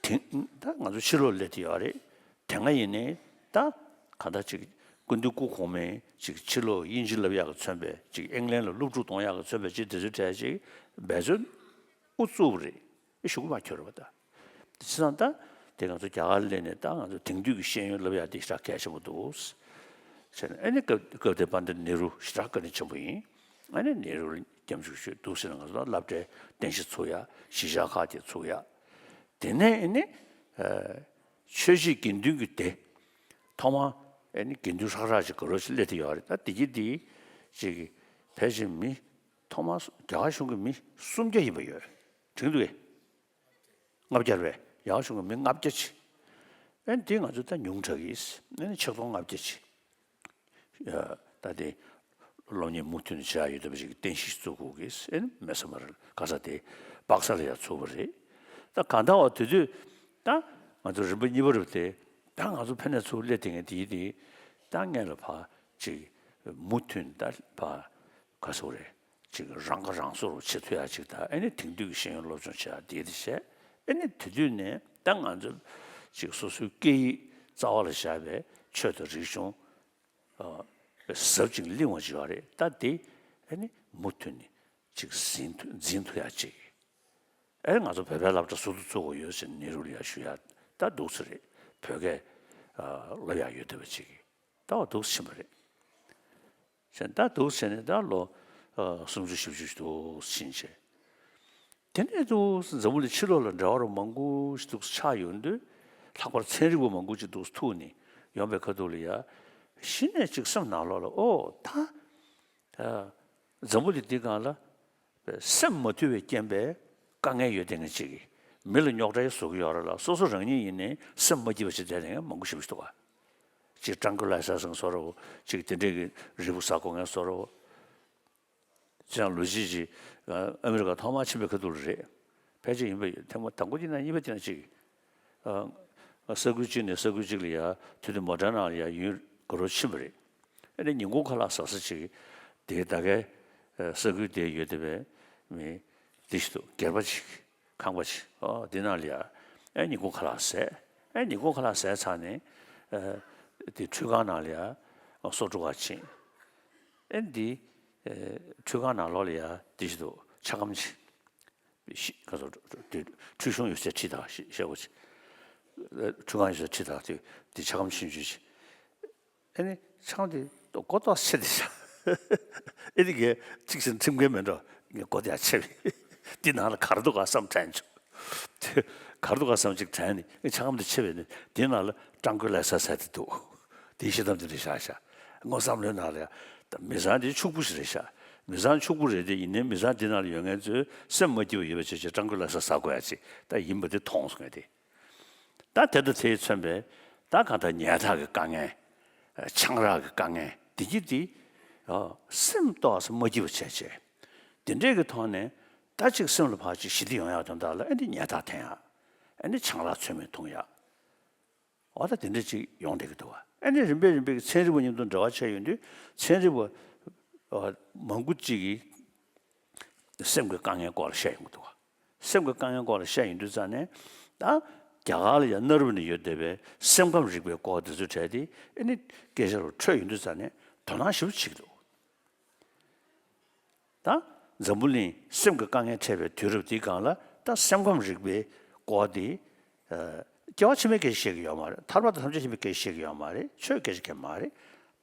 དེང་ད་ང་ཚོ་ཕྱི་ལོགས་སླེབས་ཏེ་ཡོད་རེད། དེ་སྔ་ཡིན་ནའི་ད་ག་འདྲ་ཅིག་སྐུ་མདུན་སྐུ་གོང་མས་ཅིག་ཕྱི་ལོགས་དབྱིན་ཇི་བསླབ་ཡག་གི་མཚོན་པའི་ཅིག་ཨིང་ལན་ལ་སློབ་ཕྲུག་གཏོང་ཡག་གི་མཚོན་པའི་ཅིག་དེ་ཚོའི་གྲས་ཅིག་འབད་བརྩོན་དབུ་བཙུགས་པ་རེད། ཨེ་ཞུ་གི་མ་ཁྱོད་རེད་པ་ད། དེ་བྱས་ཙང་ད་དེ་ང་ཚོ་རྒྱ་གར་སླེབས་ནས་ད་ང་ཚོ་དེང་དུས་ཀྱི་ཤེས་ཡོན་བསླབ་ཡག་དེ་ཞེ་དྲག་གལ་ཆེན་པོ་འདུག་ཟེར་ནས་ཨ་ནི་སྐབས་སྐབས་དེ་པཎྜི་ཏ་ནེ་རུ་ཞེ་དྲག་བཀའ་དྲིན་ཆེན་པོ་ཡིན། ཨ་ནི་ནེ་རུ་ལ་སྐྱབས་འཇུག་ཞུས་འདུག་ཟེར་ན་ང་ཚོ་ལ་སློབ་གྲྭའི་རྟེན་གཞི་ཚུགས་ཡ་གཞིས་ཆགས་ཁག་དེ་ཚུགས་ཡ། དེ་ནས་ཨ་ནི་ཆོས་བྱེད་དགེ་འདུན་གྱི་སྡེ་ཐོག་མ་ཨ་ནི་དགེ་འདུན་ཧྲག་ཧྲག་ཅིག་ག་རོ་ཞིག་སླེབས་ཏེ་ཡོད་རེད། ད་དེ་གི་དེ་ཅིག་ཕལ་ཆེར་མི་ཐོག་མ་རྒྱ་གར་གཞུང་གི་མི་སུམ་བརྒྱ་ཡིན་པ་ཡོད། དྲན་འདུག་གས། ལྔ་བརྒྱ་རེད་པས། རྒྱ་གཞུང་གི་མི་ལྔ་བརྒྱ་ཅིག་ཨེ་འདི་ང་ཚོ་ད་ཉུང་དྲགས་ཀྱིས་ཨེ་ནི་ཆིག་སྟོང་ལྔ་བརྒྱ་ཅིག་ད་དེ་ སློབ་གཉེར་མུ་མཐུད་ནས་བྱ་ཡོད་བསྡད་པ་ཞིག་གི་རྟེན་གཞི་བཙུགས་དགོས་ཀྱི་ཨེ་ནི་མེད་ས་མ་རེད། ག་ས་དེ་སྦག་ས་ལ་ཡང་ཚུགས་པ་རེད། ད་གང་ལྟར་བ་དེ་དུས་ད་ང་ཚོ་རིམ་པ་གཉིས་པ་རུ་དེ་ད་ང་ཚོ་ཕ་ནས་ཚུར་སླེབས་དེ་ངས་དེའི་དེ་ད་ངས་ལ་ཕ་ཅིག་མུ་མཐུད་ད་ཕ་ག་སོ་རེད། ཅིག་རང་ཁ་རང་གསོ་རུ་བྱེད་ཐུབ་ཡ་ཅིག་དང་ཨེ་ནི་དེང་དུས་ཀྱི་ཤེས་ཡོན་སློབ་སྦྱོང་བྱེད་ཡ་དེ་དེ་བྱས། ཨེ་ནི་དེ་དུས་ནས་ད་ང་ཚོ་ཅིག་སོ་སོའི་སྐད་ཡིག་རྩ་བ་ལ་བཞག་པའི་ཆོས་དང་རིག་གཞུང་ཟབ་ཅིང་བརླིང་བ་ཅིག་ཡོད་རེད། ད་དེ་ཨེ་ནི་མུ་མཐུད་ནས་ཅིག་འཛིན་ཐུབ་འཛིན་ཐུབ་ཡ་ཅིག་ཨེ་ང་ཚོ་བོད་པའི་སློབ་གྲྭ་ཟུར་དུ་བཙུགས་དགོས་ཡོད་ཟེར་ནེ་རུ་ལ་ཡ་ཞུ་ཡ་ད་འདུག་ས་རེད། བོད་སྐད་སློབ་ཡ་ཡོད་བསྡད་པ་ཅིག་ད་བ་འདུག་ཕྱིན་པ་རེད། ཟེར་ད་འདུག་ཟེར་ནས་ད་ལོ་སུམ་ཅུ་བཞི་བཅུ་འདུག་ཕྱིན་བྱས། དེ་ནས་འདུག་འཛམ་བུ་གླིང་ཕྱི་ལོགས་ལ་འབྲེལ་བ་རུ་མང་པོ་ཞིག་འདུག་ཆགས་ཡོང་དུས་ལྷག་པར་ཚན་རིག་པ་མང་པོ་ཅིག་འདུག་ཐུག་ནས་ཡོང་པའི་ཁ་ཐུག་ལ་ཡ་གཞི་ནས་ཅིག་སེམས་ནང་ལོགས་ལ་ཨོ་ད་འཛམ་བུ་གླིང་འདི་སྒང་ལ་སེམས་མ་དུལ་བའི་རྐྱེན་པས་དཀའ་ངལ་ཡོད་དེ་ངས་ཅིག་མི་ལ་རྙོག་དྲ་བཟོ་གི་ཡོད་རེད་ལ་སོ་སོ་རང་ཉིད་ཡིན་ནའི་སེམས་མ་སྐྱིད་པ་ཞིག་བསྡད་དེ་ངས་མང་པོ་ཞིག་འདུག་ག་ཅིག་ཀྲང་ཀུ་ལའི་སར་ཟེར་མཁན་བཟོ་འདྲ་བོ། ཅིག་དེ་འདྲས་ཀྱི་རིལ་བུ་ཟ་དགོས་མཁན་བཟོ་འདྲ་བོ། ཅང་ལོ་རྒྱུས་ཅིག་ཨ་མི་རི་ཀ་ཐོག་མར་ཕྱིན་པའི་ཁ་ཐུག་ལ་རེད། ཕལ་ཆེར་ཡིན་པ་ཡོད། ཐེངས་མ་དང་པོ་གཅིག་ན་གཉིས་པ་གཅིག་ན་ཅིག་ཨ་ས་ཁུལ་གཅིག་ནས་ས་ཁུལ་གཅིག་ལ་ཡ་དུས་དུ་མོ་ཊ་ནང་ལ་ཡ་ཡུན་དགའ་རབ་ཕྱིན་པ་རེད། ཨ་ནི་ཉིན་གུང་ཁ་ལག་ཟ་ས་ཅིག་དེ་ད་གའི་ས་ཁུལ་དེ་ཡོད་བསྡད་པའི་མི་དེ་ཞིག་འདུག་སྒེར་པ་ཅིག་ཁང་པ་ཞིག་ཨོ་དེ་ནང་ལ་ཡ་ཨེ་ཉིན་གུང་ཁ་ལག་ཟས། ཨེ་ཉིན་གུང་ཁ་ལག་ཟས་ཚར་ནས་ཨ་དེ་ཁྲུས་ཁང་ནང་ལ་ཡ་སོ་དཀྲུག་ག་ཕྱིན། ཨེ་འདི་ཨེ་ཁྲུས་ཁང་ནང་ལོགས་ལ་ཡ་དེ་ཞིག་འདུག་ཆ་སྒམ་ཅིག་ཤི་ག་ཚོད་དེ་ཁྲུས་གཞོང་ཡོད་སའི་ཁྲི་དང་ཤི་ཤེལ་སྒོ་ཅིག་ཨེ་ཁྲུས་ཁང་ཡོད་སའི་ཁྲི་དང་དེ་དེ་ཆ་སྒམ་ཆུང་ཆུང་ཅིག་ཨ་ནི་ཆང་དེ་མགོ་ཏོག་ཆེ་དེ་ཤ། ཨེ་དེ་གས་གཅིག་ཞིག་ཁྲིམས་འགལ་མེད་འགྲོ། ངས་མགོ་དེ་ཡང་ཆེ་བས། འདི་ནང་ལ་གར་འདུག་ག་བསམ་དྲན་བྱུང་། དེ་གར་འདུག་ག་བསམ་གཅིག་དྲན་ནས་ཨེ་ཆང་དེ་ཆེ་བས་ནི་འདི་ནང་ལ་ཀྲང་ཀུ་ལའི་སར་ཟེར་དེ་འདུག་དེའི་ཤེལ་དམ་དེ་འདྲ་བཞག་ཤག་དངོས་བསམ་བློའི་ནང་ལ་ཡ། ད་མི་ཚང་དེ་ཕྱུག་པོ་ཞིག་རེད་ཤག་མི་ཚང་ཕྱུག་པོ་རེད་དེ་ཡིན་ནའི་མི་ཚང་འདི་ནང་ལ་ཡོད་མཁན་ཚོས་སེམས་མ་སྐྱིད་པ་ཡོད་པ་བྱས་བྱས་ཀྲང་ཀུ་ལའི་སར་ཟ་དགོས་ཡ་ཅིག་ད་ཡིན་པ་དེ་མཐོང་སོང་ངས་དེ། ད་དེ་དང་དེས་མཚོན་པའི་ད་གང་ལྟར་ཉལ་ཐག་གི་དཀའ་ངལ། ཆང་རག་གི་དཀའ་ངལ་འདི་གྱིས་དེ་སེམས་ཏོག་ཙམ་མ་སྐྱིད་པ་བྱས་བྱས། དེ་འདྲས་ཀྱི་ཐོག་ནས་ད་ཅིག་སེམས་ལ་ཕར་ཅིག་ཞི་བདེ་ཡོང་ཡག་དོན་དག་ལ་ཨེ་འདི་ཉལ་ཐག་འཐེན་ཡག་ཨེ་འདི་ཆང་རག་ཚོད་མེད་འཐུང་ཡག་འོ་ད་དེ་འདྲས་ཅིག་ཡོང་བསྡད་ཀྱི་འདུག་བ། ཨེ་ནི་རིམ་པས་རིམ་པས་ཀྱི་ཚན་རིག་པ་མཉམ་དུ་འབྲེལ་བ་བྱས་ཡོང་དུས་ཚན་རིག་པ་མང་པོ་ཅིག་གིས་སེམས་ཀྱི་དཀའ་ངལ་སྐོར་ལ་བཤད་ཡོང་གི་འདུག་བ། སེམས་ཀྱི་དཀའ་ངལ་སྐོར་ལ་བཤད་ཡོང་དུས་ཙང་ནས་ད་རྒྱ་གར་ལ་ཡང་གནའ་རབས་ནས་ཡོད་བསྡད་པའི་སེམས་ཁམས་རིག་པའི་སྐོར་དེ་ཚོའི་གྲས་དེ་ཨེ་ནི་སྐད་ཆ་རུ་འཕྲོད་ཡོང་དུས་ཙང་ནས་དོ་སྣང་ཞེ་པོ་བྱེད་ཀྱི་འདུག་ད་འཛམ་བུ་གླིང་སེམས་ཀྱི་དཀའ་ངལ་འཕྲད་པའི་དུས་རབས་འདིའི་སྒང་ལ་ད་སེམས་ཁམས་རིག་པའི་སྐོར་འདི་སྐྱེ་བ་ཕྱི་མའི་སྐད་ཆ་བཤད་ཀྱི་ཡོད་མ་རེད། ཐར་པ་དང་ཐམས་ཅད་མཁྱེན་པའི་སྐད་ཆ་བཤད་ཀྱི་ཡོད་མ་རེད། ཆོས་སྐད་ཆ་བཤད་མ་རེད།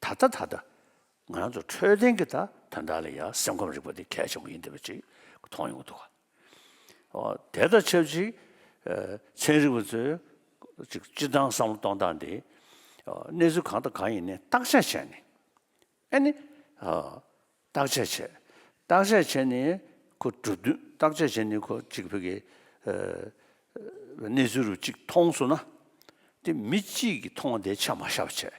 ད་ལྟ་ད་ལྟ་ང་རང་ཚོ་འཕྲོད་བསྟེན་གྱི་ད་དོན་དག་ལ་ཡང་སེམས་ཁམས་རིག་པ་འདི་གལ་ཆེན་པོ་ཡིན་བསྡད་པ་ཅིག་མཐོང་ཡོང་གི་འདུག་ག་དེ་དང་ཆབས་ཅིག་ཚན་རིག་པ་ཚོས་ཅིག་སྤྱིར་བཏང་བསམ་བློ་གཏོང་སྟངས་འདི་གནས་ཚུལ་གང་དང་གང་ཡིན་ནའི་བརྟག་དཔྱད་བྱས་ནས། ཨ་ནི། བརྟག་དཔྱད་བྱས། བརྟག་དཔྱད་བྱས་ནས་ཁོ་གྲུབ་དོན་བརྟག་དཔྱད་བྱས་ནས་ཁོ་གཅིག་ཕ་གི་གནས་ཚུལ་རུ་གཅིག་མཐོང་སོང་ན། དེ་མི་གཅིག་གིས་མཐོང་བ་དེ་ཆ་མ་བཞག་པ་བྱས།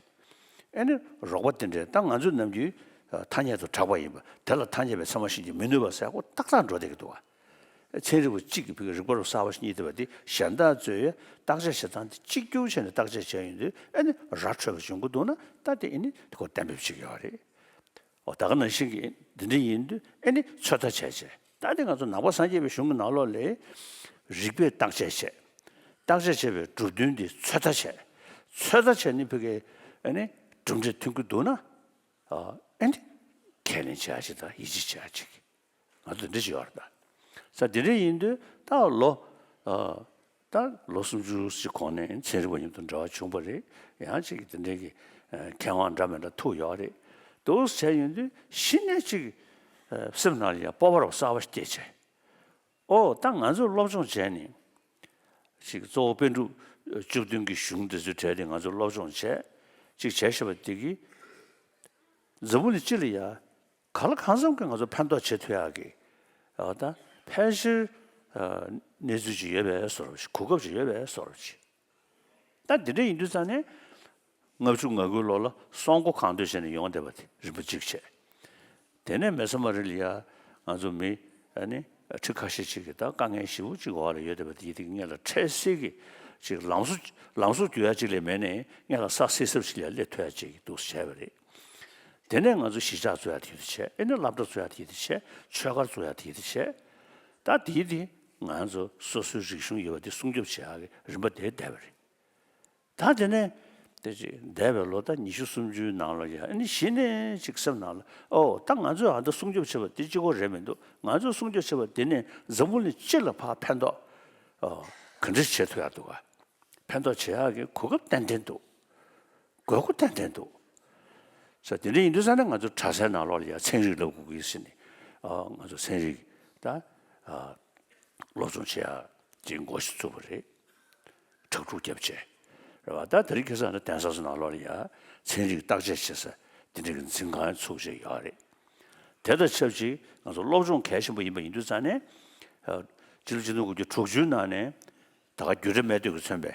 ཨ་ནི་རོགས་པ་དེ་འདྲས་ད་ང་ཚོ་ནམ་རྒྱུན་ཐ་སྙད་དུ་གྲགས་པ་ཡིན་པ་དེ་ལ་ཐ་སྙད་པའི་ཚད་མ་ཤེས་ཀྱི་མི་ནུས་པ་ཟེར་ཁོ་ཏག་ཏག་འགྲོ་བསྡད་ཀྱི་འདུག་བ། ཚན་རིག་པ་གཅིག་གིས་ཕ་གི་རིག་པ་རུ་གསར་པ་ཞིག་རྙེད་བསྡད་པ་དེ་གཞན་དག་ཚོས་བརྟག་དཔྱད་བྱེད་སྟངས་དེ་གཅིག་གྱུར་བྱས་ནས་བརྟག་དཔྱད་བྱས་ཡོང་དུས་ཨ་ནི་ར་འཕྲོད་པ་བྱུང་གི་འདུག་ན་ད་དེ་ཨ་ནི་དེ་ཁོ་གཏན་འབེབས་བྱེད་ཀྱི་ཡོད་རེད། འོ་ད་ག་ནང་བཞིན་གྱི་འདི་འདྲ་ཡིན་དུས་ཨ་ནི་ཚོད་ལྟ་བྱས་བྱས་ད་ནི་ང་ཚོ་ནང་པ་སངས་རྒྱས་པའི་གཞུང་གི་ནང་ལོགས་ལས་རིགས་པས་བརྟག་དཔྱད་བྱས། བརྟག་དཔྱད་བྱས་པའི་གྲུབ་དོན་འདི་ཚོད་ལྟ་བྱས། ཚོད་ལྟ་བྱས་ནས་ཕ་གི་ཨ་ནི་གྲུབ་འབྲས་ཐོན་གྱི་འདུག་ན་ཨ་ནི་ཁས་ལེན་བྱེད་ཡ་ཞིག་དང་ཡིད་ཆེས་བྱེད་ཡ་ཅིག་ང་ཚོ་འདི་འདྲ་ཞིག་ཡོད་རེད་ད། ས་འདི་འདྲ་ཡིན་དུས་ད་ལོ་ཨ། ད་ལོ་སུམ་ཅུ་ཞིག་གོང་ནས་ཚན་རིག་པ་མཉམ་དུ་འབྲེལ་བ་བྱུང་བ་རེད། ཡང་ཅིག་དེ་འདྲའི་གི་མཁས་དབང་འདྲ་མི་འདྲ་ཐུག་ཡོད་རེད། འདུག་བྱས་ཡོང་དུས་གཞི་ནས་ཅིག་སེམས་ནང་ལ་ཡང་སྤོབས་པ་རབ་གསར་པ་ཞིག་སྐྱེས་བྱས། ཨོ་ད་ང་ཚོས་སློབ་སྦྱོང་བྱས་ནས་ཅིག་གཙོ་བོ་པཎ་གྲུབ་བཅུ་བདུན་གྱི་གཞུང་དེ་ཚོའི་གྲས་དེ་ང་ཚོས་སློབ་སྦྱོང་བྱས་ཅིག་བྱས་ཤེས་པ་དེ་གིས་འཛམ་བུ་གླིང་སྤྱི་ལ་ཡང་། གང་ལ་གང་འཚམ་གྱིས་ང་ཚོ་ཕན་ཐོགས་བྱེད་ཐུབ་ཡག་གི་ཨ་ད་ཕལ་ཆེར་ཨ་གནས་ཚུལ་ཅིག་ཡོད་པའི་བཟོ་འདྲ་ཞིག་གོ་སྐབས་ཅིག་ཡོད་པའི་བཟོ་འདྲ་ཞིག་ད་འདི་འདྲ་ཡིན་དུས་ཙང་ནས་ལྔ་བཅུ་ང་དགུའི་ལོ་ལ་སྲོག་མགོ་གང་འདོད་བྱས་ནས་ཡོང་བསྡད་པ་དེ་རིམ་པ་གཅིག་བྱས། དེ་ནས་མེ་ས་མ་རི་ལ་ཡ་ང་ཚོ་མི་ཨ་ནི་ཁྲི་ཁ་ཤས་ཅིག་གིས་ད་དཀའ་ངལ་ཞེ་པོ་ཅིག་འོག་ལ་ཡོད་བསྡད་པ་དེ་དེ་སྔོན་ལ་འཕྲལ་སེལ་གྱི་ཅིག་ལམ་བཟོ་ལམ་བཟོ་རྒྱུ་ཡ་ཅིག་ལས་མེད་ནས་སྔོན་ལ་ས་སེལ་སེལ་ཅིག་ལ་སླེབས་ཐུབ་ཡ་ཅིག་འདུག་སེ་བྱས་པ་རེད། དེ་ནས་ང་ཚོ་གཞིས་ཆགས་བཙུགས་ཡ་དེ་དེ་བྱས། ཨ་ནི་སློབ་གྲྭ་བཙུགས་ཡ་དེ་དེ་བྱས། ཆོས་སྒར་བཙུགས་ཡ་དེ་དེ་བྱས། ད་དེ་དེ་ང་ཚོ་སོ་སོའི་རིག་གཞུང་ཡོད་པ་དེ་སྲུང་སྐྱོབ་བྱེད་ཡ་གི་རིམ་པ་དེ་བསྡད་པ་རེད། ད་དེ་ནས་དེ་ཅིག་འདས་པའི་ལོ་ད་ཉི་ཤུ་སུམ་ཅུའི་ནང་ལ་ཡ་ཨ་ནི་གཞི་ནས་ཅིག་སེམས་ནང་ལ་ཨོ་ད་ང་ཚོས་ཨ་ད་སྲུང་སྐྱོབ་བྱེད་པ་དེ་གཅིག་པོ་རེད་མི་འདུག་ང་ཚོས་སྲུང་སྐྱོབ་བྱེད་པ་དེ་ནས་འཛམ་བུ་གླིང་སྤྱི་ལ་ཕར་ཕན་ཐོགས་ཨོ་ག་འདྲ་བྱེད་ཐུབ་ཡ་འདུག་ག་ཕན་ཐོགས་བྱེད་ཡག་གི་གོ་སྐབས་ཏན་ཏན་འདུག་དགོས་མཁོ་ཏན་ཏན་འདུག་ས་དེ་འདྲ་ཡིན་དུས་ཙང་ནས་ང་ཚོ་གྲྭ་སའི་ནང་ལོགས་ལ་ཡ་ཚན་རིག་བསླབ་དགོས་ཀྱི་ཟེར་ནས་ཨ་ང་ཚོ་ཚན་རིག་ད་ཨ་སློབ་སྦྱོང་བྱེད་ཡག་ཅིག་འགོ་ཞིག་བཙུགས་པ་རེད། དྲག་ཕྲུག་སྐྱབས་བྱས་རེད་བ། ད་དེ་རིང་ཁ་སང་ནི་གདན་ས་སོགས་ནང་ལོགས་ལ་ཡ་ཚན་རིག་བརྟག་དཔྱད་བྱེད་ས་དེ་འདྲ་གི་འཛིན་ཁང་ཚུགས་བྱས་ཡོད་རེད། དེ་དང་ཆབས་ཅིག་ང་ཚོ་སློབ་སྦྱོང་གལ་ཆེན་པོ་ཡིན་པ་ཡིན་དུས་ཙང་ནས་ཨ་སྤྱི་ལོ་ཆིག་སྟོང་དགུ་བརྒྱ་དྲུག་ཅུའི་ནང་ནས། ད་ག་རྒྱུད་གྲྭ་སྨད་སྟོད་ཀྱིས་མཚོན་པའི་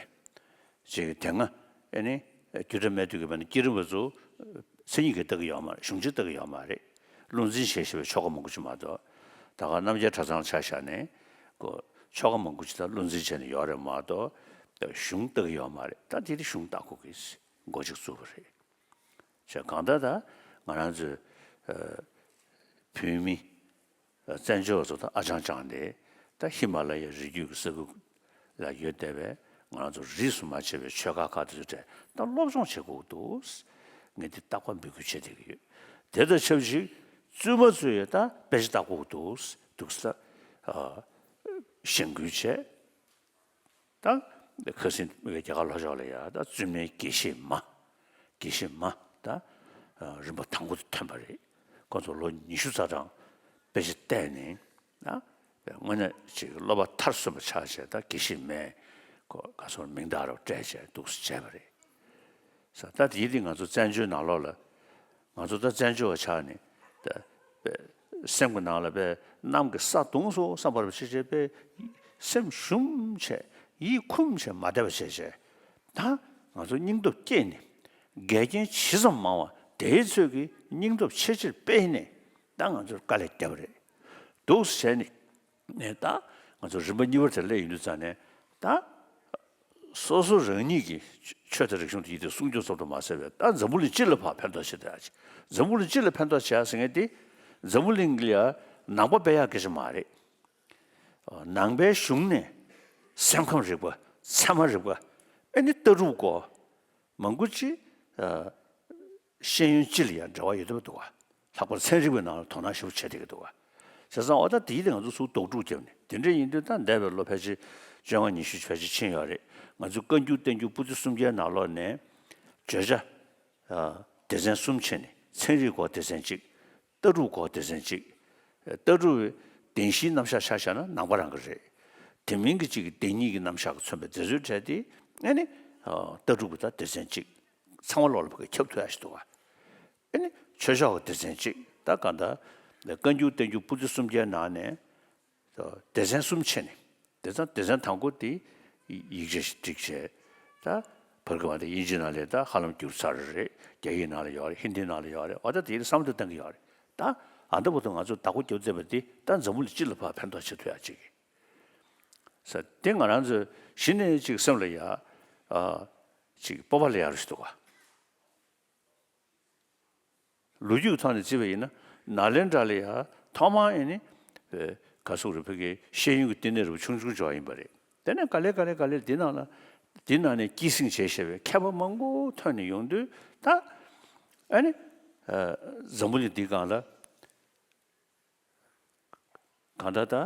ཅིག་དེ་སྔ་ཨེ་ནི་རྒྱུད་གྲྭ་སྨད་སྟོད་ཀྱི་བར་ན་བསྐྱེད་རིམ་པ་ཚོ་མཚན་ཉིད་ཀྱིས་ལྟ་གི་ཡོད་མ་རེད། གཞུང་ཆེན་ལྟ་གི་ཡོད་མ་རེད། བློ་འཛིན་བྱས་བྱས་པའི་ཆོ་ག་མང་པོ་ཅིག་མ་གཏོགས། ད་ག་རྣམ་རྒྱལ་གྲྭ་ཚང་ལ་ཆ་བཞག་ནས་ཀོ་ཆོ་ག་མང་པོ་ཅིག་ད་བློ་འཛིན་བྱས་ནས་ཡོད་རེད་མ་གཏོགས་གཞུང་ལྟ་གི་ཡོད་མ་རེད། ད་དེ་དེ་གཞུང་ལྟ་དགོས་ཀྱི་འགོ་ཅིག་བཙུགས་པ་རེད། བྱས་གང་ལྟར་ད་ང་རང་ཚོའི་ཨ་བོད་མི་བཙན་བྱོལ་བ་ཚོ་ད་ཨ་ཅང་ཅང་དེ་ད་ཧི་མ་ལ་ཡའི་རི་རྒྱུད་ཀྱི་ས་ཁུལ་ལ་ཡོད་བསྡད་པའི་ང་རང་ཚོ་རིས་སུ་མ་ཆད་པའི་ཆོས་ཁ་ཁག་དེ་ཚོ་གྲས་ད་སློབ་སྦྱོང་བྱེད་དགོས་འདུག་ངས་འདི་རྟག་པར་འབོད་སྐུལ་བྱེད་བསྡད་ཀྱི་ཡོད། དེ་དང་ཆབས་ཅིག་བཙུན་མ་ཚོས་ད་དཔེ་ཆ་ལྟ་དགོས་འདུག་འདུག་ས་ཨ་གཞེན་སྐུལ་བྱས། ད་ཁ་སང་རྒྱ་གར་ལྷོ་ཕྱོགས་ལ་ཡ་ད་བཙུན་མའི་དགེ་བཤེས་མ། དགེ་བཤེས་མ་ད་རིམ་པ་དང་པོ་དེ་ཐོན་པ་རེད། ཁོ་ཚོ་ལོ་ཉི་ཤུ་རྩ་གྲངས་དཔེ་ཆ་བལྟས་ནས་ད་དངོས་གནས་ཅིག་སློབ་པ་མཐར་སོན་པ་ཆགས་བྱས་ད་དགེ་བཤེས་མའི་ཁོ་ག་སོར་མིང་རྟགས་ར་སྤྲད་བྱས་འདུག་སེ་བྱས་པ་རེད། ས་ད་དེའི་དེ་ང་ཚོ་བཙན་བྱོལ་ནང་ལོགས་ལ་ང་ཚོ་ད་བཙན་བྱོལ་བ་ཆགས་ནས་ད་དཔེ་སེམས་ཀྱི་ནང་ལ་དཔེ་གནམ་གྱི་ས་གདུང་སོང་བསམ་པར་བྱེད་བྱེད་དཔེ་སེམས་ཞུམ་བྱས་ཡིད་ཁུམ་བྱས་མ་བསྡད་པ་བྱས་བྱས་ད་ང་ཚོ་སྙིང་སྟོབས་བསྐྱེད་ནས་འགལ་རྐྱེན་ཇི་ཙམ་མང་བ་དེའི་ཚོད་ཀྱིས་སྙིང་སྟོབས་ཆེ་ཆེར་སྤེལ་ནས་ད་ང་ཚོར་དཀའ་ལས་བརྒྱབ་པ་རེད། འདུག་སེ་བྱས་ནས་ནས་ད་ང་ཚོ་རིམ་པ་གཉིས་པར་དེ་སླེབས་ཡོང་དུས་ཙང་ནས་ད། སོ་སོ་རང་ཉིད་ཀྱི་ཆོས་དང་རིག་གཞུང་དེ་ཡིན་དུས་སྲུང་སྐྱོབ་ཙམ་དུ་མ་ཟད་པའི་ད་འཛམ་བུ་གླིང་སྤྱི་ལ་ཕར་ཕན་ཐོགས་བྱེད་ཐུབ་ཡ་ཅིག་འཛམ་བུ་གླིང་སྤྱི་ལ་ཕན་ཐོགས་བྱེད་ཡ་ཟེར་མཁན་དེ་འཛམ་བུ་གླིང་ལ་ཡ་ནང་པ་སྤེལ་ཡག་སྐད་ཆ་མ་རེད། ནང་པའི་གཞུང་ནས་སེམས་ཁམས་རིག་པ་ཚད་མ་རིག་པ་ཨེ་ནི་ལྟ་གྲུབ་སྐོར་མང་པོ་ཅིག་ཤེས་ཡོན་སྤྱི་ལ་ཡང་འབྲེལ་བ་ཡོད་བསྡད་པ་འདུག་ག་ལྷག་པར་ཚན་རིག་པའི་ནང་ལ་དོ་སྣང་ཞེ་པོ་བྱས་བསྡད་ཀྱི་འདུག་ག་བྱས་ཙང་འོ་ད་དེའི་དེ་ང་ཚོ་ཚུར་རྡོག་ཕྲུག་བརྒྱབ་ནས་དེ་འདྲ་ཡིན་དུས་ད་འདས་པའི་ལོ་ཕལ་ཆེར་བཅོ་ལྔ་ཉི་ཤུ་ཕལ་ཆེར་ཕྱིན་ཡོད་རེད། ང་ཚོ་བཀའ་འགྱུར་བསྟན་འགྱུར་པོ་ཏི་སུམ་བརྒྱའི་ནང་ལོགས་ནས་བརྗོད་བྱ་སྡེ་ཚན་གསུམ་ཕྱེ་ནས་ཚན་རིག་སྐོར་སྡེ་ཚན་གཅིག་ལྟ་གྲུབ་སྐོར་སྡེ་ཚན་གཅིག་ལྟ་གྲུབ་བདེན་བཞིའི་རྣམ་གཞག་ཆ་བཞག་ན་ནང་པ་རང་གི་རེད། དེ་མིན་གྱི་གཅིག་གི་བདེན་གཉིས་ཀྱི་རྣམ་གཞག་གིས་མཚོན་པའི་མཛད་གཙོའི་གྲས་དེ་ཨ་ནི་ལྟ་གྲུབ་ཀྱི་ད་སྡེ་ཚན་གཅིག་ཚང་མ་ལོག་ལ་ཕ་གི་ཁྱབ་ཐུབ་ཡ་ཞིག་འདུག་ག་ཨ་ནི་ཆོས་ཕྱོགས་ཀྱི་སྡེ་ཚན་གཅིག་ད་གང་ལྟར་བཀའ་འགྱུར་བསྟན་འགྱུར་པོ་ཏི་སུམ་བརྒྱའི་ནང་ནས་སྡེ་ཚན་གསུམ་ཕྱེ་ནས་སྡེ་ཚན་སྡེ་ཚན་དང་པོ་དེ་ཡིག་ཆ་ཞིག་བསྒྲིགས་བྱས་ད་བར་སྐབས་ད་དབྱིན་ཇིའི་ནང་ལ་ད་ཧ་ལམ་བསྒྱུར་ཚར་རེད། རྒྱ་ཡིག་ནང་ལ་ཡོད་རེད། ཧིན་དིའི་ནང་ལ་ཡོད་རེད། འོ་ད་དེ་བསམ་བློ་བཏང་གི་ཡོད་རེད། ད་ཨ་འདྲ་བོ་དང་ང་ཚོ་བདག་པོ་རྒྱབ་བསྡད་པ་དེ་ད་འཛམ་བུ་གླིང་སྤྱི་ལ་ཕར་ཕན་ཐོགས་བྱེད་ཐུབ་ཡ་ཅིག་གི་ས་དེ་ང་རང་ཚོས་གཞི་ནས་ཅིག་སེམས་ལ་ཡ་ཨ་ཅིག་སྤོབས་པ་སླེབས་ཡ་རེ་ཞིག་འདུག་ག་ལོ་རྒྱུས་ཀྱི་ཐོག་ནས་བརྩིས་པ་ཡིན་ན་ནཱ་ལེནྡྲ་ལ་ཡ་ཐོག་མར་ཨེ་ནི་ག་ཟེར་རེད་ཕ་གི་ཤེས་ཡོན་གྱི་བསྟི་གནས་རུ་ཆུང་ཆུང་ཅིག་ཡིན་པ་རེད། དེ་ནས་ག་ལེ་ག་ལེ་ག་ལེ་འདི་ནང་ལ་འདི་ནང་ནས་སྐྱེད་སྲིང་བྱས་བྱས་པའི་མཁས་པ་མང་པོ་ཐོན་ནས་ཡོང་དུས་ད་ཨེ་ནི་འཛམ་བུ་གླིང་འདིའི་སྒང་ལ། གང་ལྟར་ད་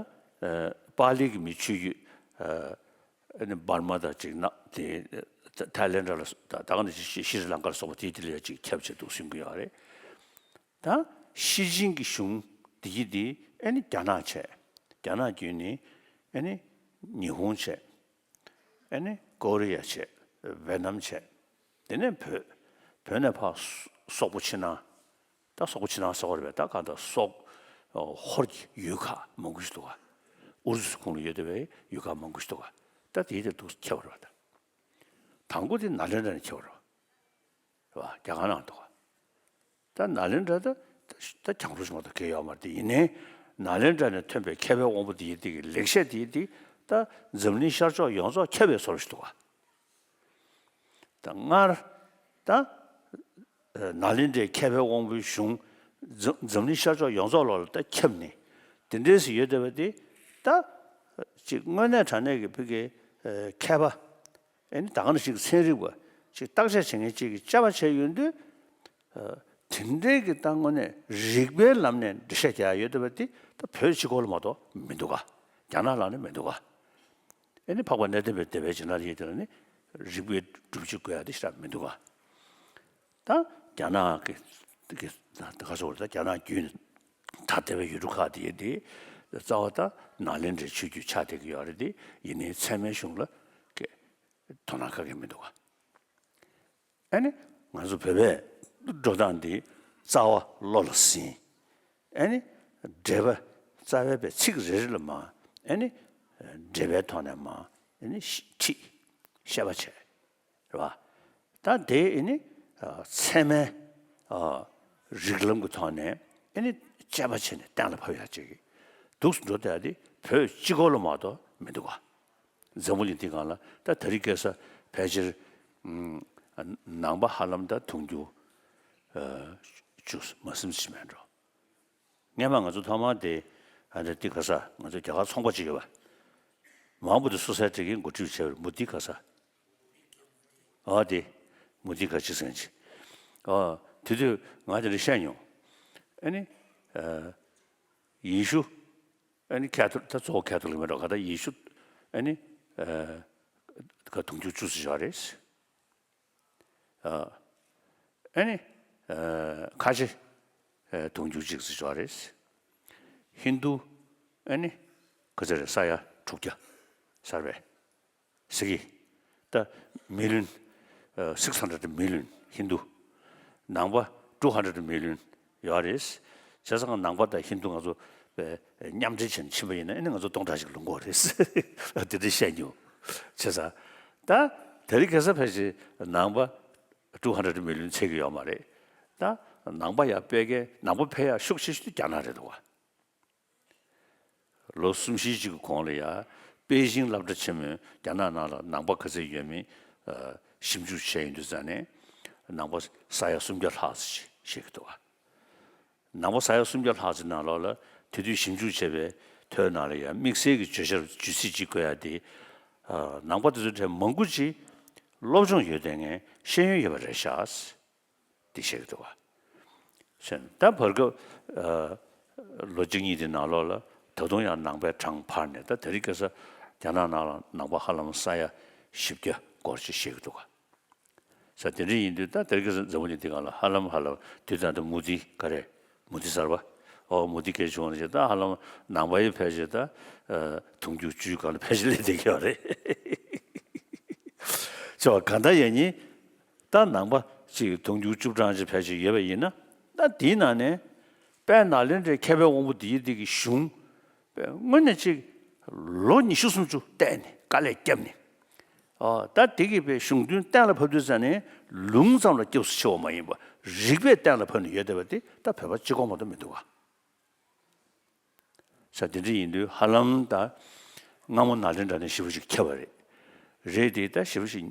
པཱ་ལི་གི་མི་ཆོས་བརྒྱུད་ཨ་ནི་འབར་མ་དང་ཅིག་ན་དེ་ཐའི་ལེན་ཌ་ལ་ད་ག་ནང་བཞིན་ཤྲི་ལང་ཀ་ལ་སོགས་པ་དེའི་དེ་ལ་ཡ་ཅིག་ཁྱབ་བྱས་འདུག་གསུང་གི་ཡོད་རེད། ད་ཤེས་ཅིང་གི་གཞུང་དེ་གི་དེ་ཨ་ནི་རྒྱ་ནག་བྱས། རྒྱ་ནག་བརྒྱུད་ནས་ཨ་ནི་ཉི་ཧོང་བྱས། ཨ་ནི་ཀོ་རི་ཡ་བྱས། ཝེ་ནམ་བྱས། དེ་ནས་བོད། བོད་ནས་ཕར་སོག་པོ་ཕྱི་ནང་། ད་སོག་པོ་ཕྱི་ནང་ཟེར་བ་རེད་པས། ད་གང་ལྟར་སོག་ཧོར་གྱི་ཡུལ་ཁག་མང་པོ་ཞིག་འདུག་ག་ཨུ་རུ་སུ་ཁོངས་ལ་ཡོད་བསྡད་པའི་ཡུལ་ཁག་མང་པོ་ཞིག་འདུག་ག་ད་དེའི་དེ་འདུག་ཁྱེར་བ་རེད་པ། ད་དང་པོ་དེ་ནཱ་ལེནྡྲ་ནས་ཁྱེར་བ་རེད་པ། རེད་པ། རྒྱ་གར་ནང་འདུག་ག་ད་ནཱ་ལེནྡྲ་ད་ ད་གྱང་རོ་ཞིག་མ་གཏོགས་གང་ཡོད་མ་རེད། དེ་ཡིན་ནའི་ནཱ་ལེནྡྲ་ནས་ཐོན་པའི་མཁས་པའི་དབང་པོ་དེ་ཡི་དེ་གི་ལེགས་བཤད་དེ་ཡི་དེ་ད་འཛམ་གླིང་ཤར་ཕྱོགས་ཡོངས་རྫོགས་ཁྱབ་པའི་བཟོ་འདྲ་ཞིག་འདུག་ག། ད་སྔར་ད་ནཱ་ལེནྡྲའི་མཁས་པའི་དབང་པོའི་གཞུང་འཛམ་འཛམ་གླིང་ཤར་ཕྱོགས་ཡོངས་རྫོགས་ལོགས་ལ་ད་ཁྱབ་ནས་དེ་འདྲའི་ཞིག་ཡོད་བསྡད་པ་དེ་ད་ཅིག་དངོས་གནས་དྲང་གནས་ཀྱི་བོད་ཀྱི་མཁས་པ། ཨེ་ནི་ད་ག་ནང་བཞིན་གྱི་ཚན་རིག་པ་ཅིག་བརྟག་དཔྱད་བྱེད་མཁན་ཅིག་གིས་དཔྱད་པ་བྱས་ཡོང་དུས། དེ་འདྲའི་གི་ད་དངོས་གནས་རིགས་པའི་ལམ་ནས་འགྲེལ་བཤད་རྒྱག་ཡ་ཡོད་བསྡད་པ་དེ་ད་བོད་སྤྱི་ཁོག་ལ་མ་གཏོགས་མི་འདུག་ག། རྒྱ་ནག་ལ་ནི་མི་འདུག་ག། ཨེ་ནི་འཕགས་པ་གནས་བརྟན་པའི་སྡེ་པའི་རྗེས་གནང་ཡིན་དེ་ལ་ནི་རིགས་པའི་སྒྲུབ་བྱེད་བཀོད་ཡ་དེ་ཞེ་དྲག་མི་འདུག་ག། ད་རྒྱ་ནག་གི་གི་ད་ག་ཚོད་རེད། ད་རྒྱ་ནག་བརྒྱུད་ནས་ད་ལྟ་བའི་ཡུལ་གྲུ་ཁག་དེ་དེ་རྩ་བ་ད་ནཱ་ལེནྡྲའི་ཆོས་བརྒྱུད་ཆགས་བསྡད་ཀྱི་ཡོད་རེད་དེ། ཡིན་ནའི་ཚད་མའི་གཞུང་ལ་གི་དོ་སྣང་ག་གེ་མི་འདུག་ག། ཨ་ནི་ང་ཚོ་བོད་པའི་འགྲོ་སྟངས་འདི་རྩ་བ་བློ་ལ་ཟིན། ཨ་ནི་འགྲེལ་པ་རྩ་བའི་པའི་ཚིག་རེ་རེ་ལ་མ་ཨ་ནི་འགྲེལ་པའི་ཐོག་ནས་མ་ཨ་ནི་ཁྲིད་བཤད་པ་བྱས་རེད་བ། ད་དེ་ཨ་ནི་ཚད་མའི་རིགས་ལམ་གྱི་ཐོག་ནས་ཨ་ནི་དཔྱད་པ་བྱས་ནས་གཏན་ལ་ཕབ་ཡག་ཅིག་གི་འདུག་སེ་འགྲོ་བསྡད་དེ་བོད་སྤྱི་ཁོག་ལ་མ་གཏོགས་མི་འདུག་ག། འཛམ་བུ་གླིང་འདི་སྒང་ལ་ད་དེ་རིང་ཁ་སང་ཕལ་ཆེར་ནང་པ་ཧ་ལམ་ད་དུང་ཕྱུར་བཅུ་མ་ཟིན་ཅིག་མེད་འགྲོ། སྔན་མ་ང་ཚོ་ཐོག་མར་དེ་ཨ་འདི་ཁ་ས་ང་ཚོ་རྒྱ་གར་ཚོང་པ་ཅིག་ཡོད་པ། མང་པོ་དེ་སུ་སའི་དེ་གིན་འགོ་ཁྲིད་བྱས་པ་རེད། མུ་དྷི་ཁ་ས། ཨ་དེ་མུ་དྷི་ཁ་ཅིག་ཟེར་མཁན་ཅིག། ཨ་དེ་དུས་ང་དེ་འདྲ་བཤད་མྱོང་། ཨ་ནི་ཨ་ཡེ་ཤུ། ཨ་ནི་ཁ་ཐོ་ད་གཙོ་བོ་ཁ་ཐོ་ལིག་མེད་འགྲོ་ག། ད་ཡེ་ཤུ་ཨ་ནི་ཨ་ག་དུང་ཕྱུར་བཅུ་ཙམ་ཡོད་རེད། ཨ་ནི་ཨ་ཁ་ཆེ་ཨ་དུང་ཕྱུར་གཅིག་ཙམ་ཡོད་རེད། ཧིན་དུ་ཨ་ནི་ག་ཚོད་རེད། ས་ཡ་དྲུག་བརྒྱ་ཟེར་བས། ཟེར་གི། ད་མི་ལིན་ཨ་six hundred million ཧིན་དུ། ནང་པ་two hundred million ཡོད་རེད། བྱས་ཙང་ནང་པ་དང་ཧིན་དུ་ང་ཚོ་མཉམ་འབྲེལ་བྱས་ནས་ཕྱིན་པ་ཡིན་ན་ཨ་ནི་ང་ཚོ་སྟོང་ཕྲག་ཅིག་ལོངས་ཀྱི་ཡོད་རེད། དེ་འདྲ་བཤད་མྱོང་། བྱས་ཙང་ད་དེ་རིང་ཁ་སང་ཕལ་ཆེར་ནང་པ་two hundred million ཚད་ཀྱི་ཡོད་མ་རེད། ད་ནང་པ་ཡར་སྤེལ་མཁན་ནང་པ་འཕེལ་ཡག་ཤུགས་ཆེ་ཤོས་དེ་རྒྱ་ནག་རེད་འདུག་བ། ལོ་གསུམ་བཞི་ཅིག་གི་གོང་ལ་ཡ་པེ་ཅིང་སློབ་གྲྭ་ཆེན་མོས་རྒྱ་ནག་ནང་ལ་ནང་པ་ག་ཚད་ཡོད་མེད་ཨ་ཞིབ་འཇུག་བྱས་ཡོང་དུས་ཙང་ནས་ནང་པ་ས་ཡ་སུམ་བརྒྱ་ལྷག་ཙམ་ཞིག་བཤད་ཀྱི་འདུག་བ། ནང་པ་ས་ཡ་སུམ་བརྒྱ་ལྷག་ཙམ་ནང་ལོགས་ལ་དེ་དུས་ཞིབ་འཇུག་བྱས་པའི་ཐོའི་ནང་ལ་ཡ་དམིགས་བསལ་གྱི་བརྗོད་བྱ་བརྗོད་ཚིག་ཅིག་བཀོད་ཡ་དེ་ཨ་ནང་པ་དེ་ཚོའི་གྲས་མང་པོ་ཅིག་སློབ་སྦྱོང་ཡོད་བསྡད་མཁན་ཤེས་ཡོན་ཡོད་པ་རེད་ཤག། འདི་བཤད་ཀྱི་འདུག་བ། ཞེས་ད་བར་སྐབས་ཨ་ལོ་གཅིག་གཉིས་དེ་ནང་ལོགས་ལ་ད་དུང་ཡང་ནང་པའི་གྲངས་འཕར་ནས་ད་དེ་རིང་ཁ་སང་རྒྱ་ནག་ནང་ལ་ནང་པ་ཧ་ལམ་ས་ཡ་བཞི་བརྒྱ་སྐོར་ཅིག་བཤད་ཀྱི་འདུག་བ། ས་དེ་འདྲ་ཡིན་དུས་ད་དེ་རིང་ཁ་སང་འཛམ་བུ་གླིང་འདི་སྒང་ལ་ཧ་ལམ་ཧ་ལམ་དུས་ད་ལྟ་མུ་དྷི་ག་རེ་མུ་དྷི་གསར་པ། ཨོ་མུ་དྷི་སྐད་བྱུང་བ་ནས་ད་ཧ་ལམ་ནང་པ་ཡི་ཕལ་ཆེར་ད་ཨ་དུང་ཕྱུར་བཅུའི་སྒང་ལ་ཕལ་ཆེར་སླེབས་བསྡད་ཀྱི་ཡོད་རེད། ཅེས་པ་གང་ལྟར་ཡང་ཉིད། ད་ནང་པ་ཅིག་དུང་ཕྱུར་བཅུ་གྲངས་ཅིག་ཕལ་ཆེར་ཡོད་པ་ཡིན་ན། ད་དེའི་ནང་ནས་དཔལ་ནཱ་ལེནྡྲའི་མཁས་པའི་དབང་པོ་འདི་ཡི་འདི་གི་གཞུང་དཔེ་དངོས་གནས་ཅིག་ལོ་ཉི་ཤུ་སུམ་ཅུ་བལྟས་ནས་དཀའ་ལས་བརྒྱབ་ནས། ཨོ་ད་དེ་གི་དཔེ་གཞུང་དོན་གཏན་ལ་ཕབ་དུས་ཙང་ནས་ལུང་ཙམ་ལ་སྐྱབས་སུ་མཆིའོ་མ་ཡིན་པ་རིགས་པས་གཏན་ལ་ཕབ་ནས་ཡོད་བསྡད་པ་དེ་ད་བོད་པ་གཅིག་པོ་མ་གཏོགས་མི་འདུག་ག། ས་དེ་འདྲ་ཡིན་དུས་ཧ་ལམ་ད་སྔ་མོ་ནཱ་ལེནྡྲ་ནས་ཞེ་པོ་ཅིག་ཁྱབ་པ་རེད། རེད་དེ་ད་ཞེ་པོ་ཅིག་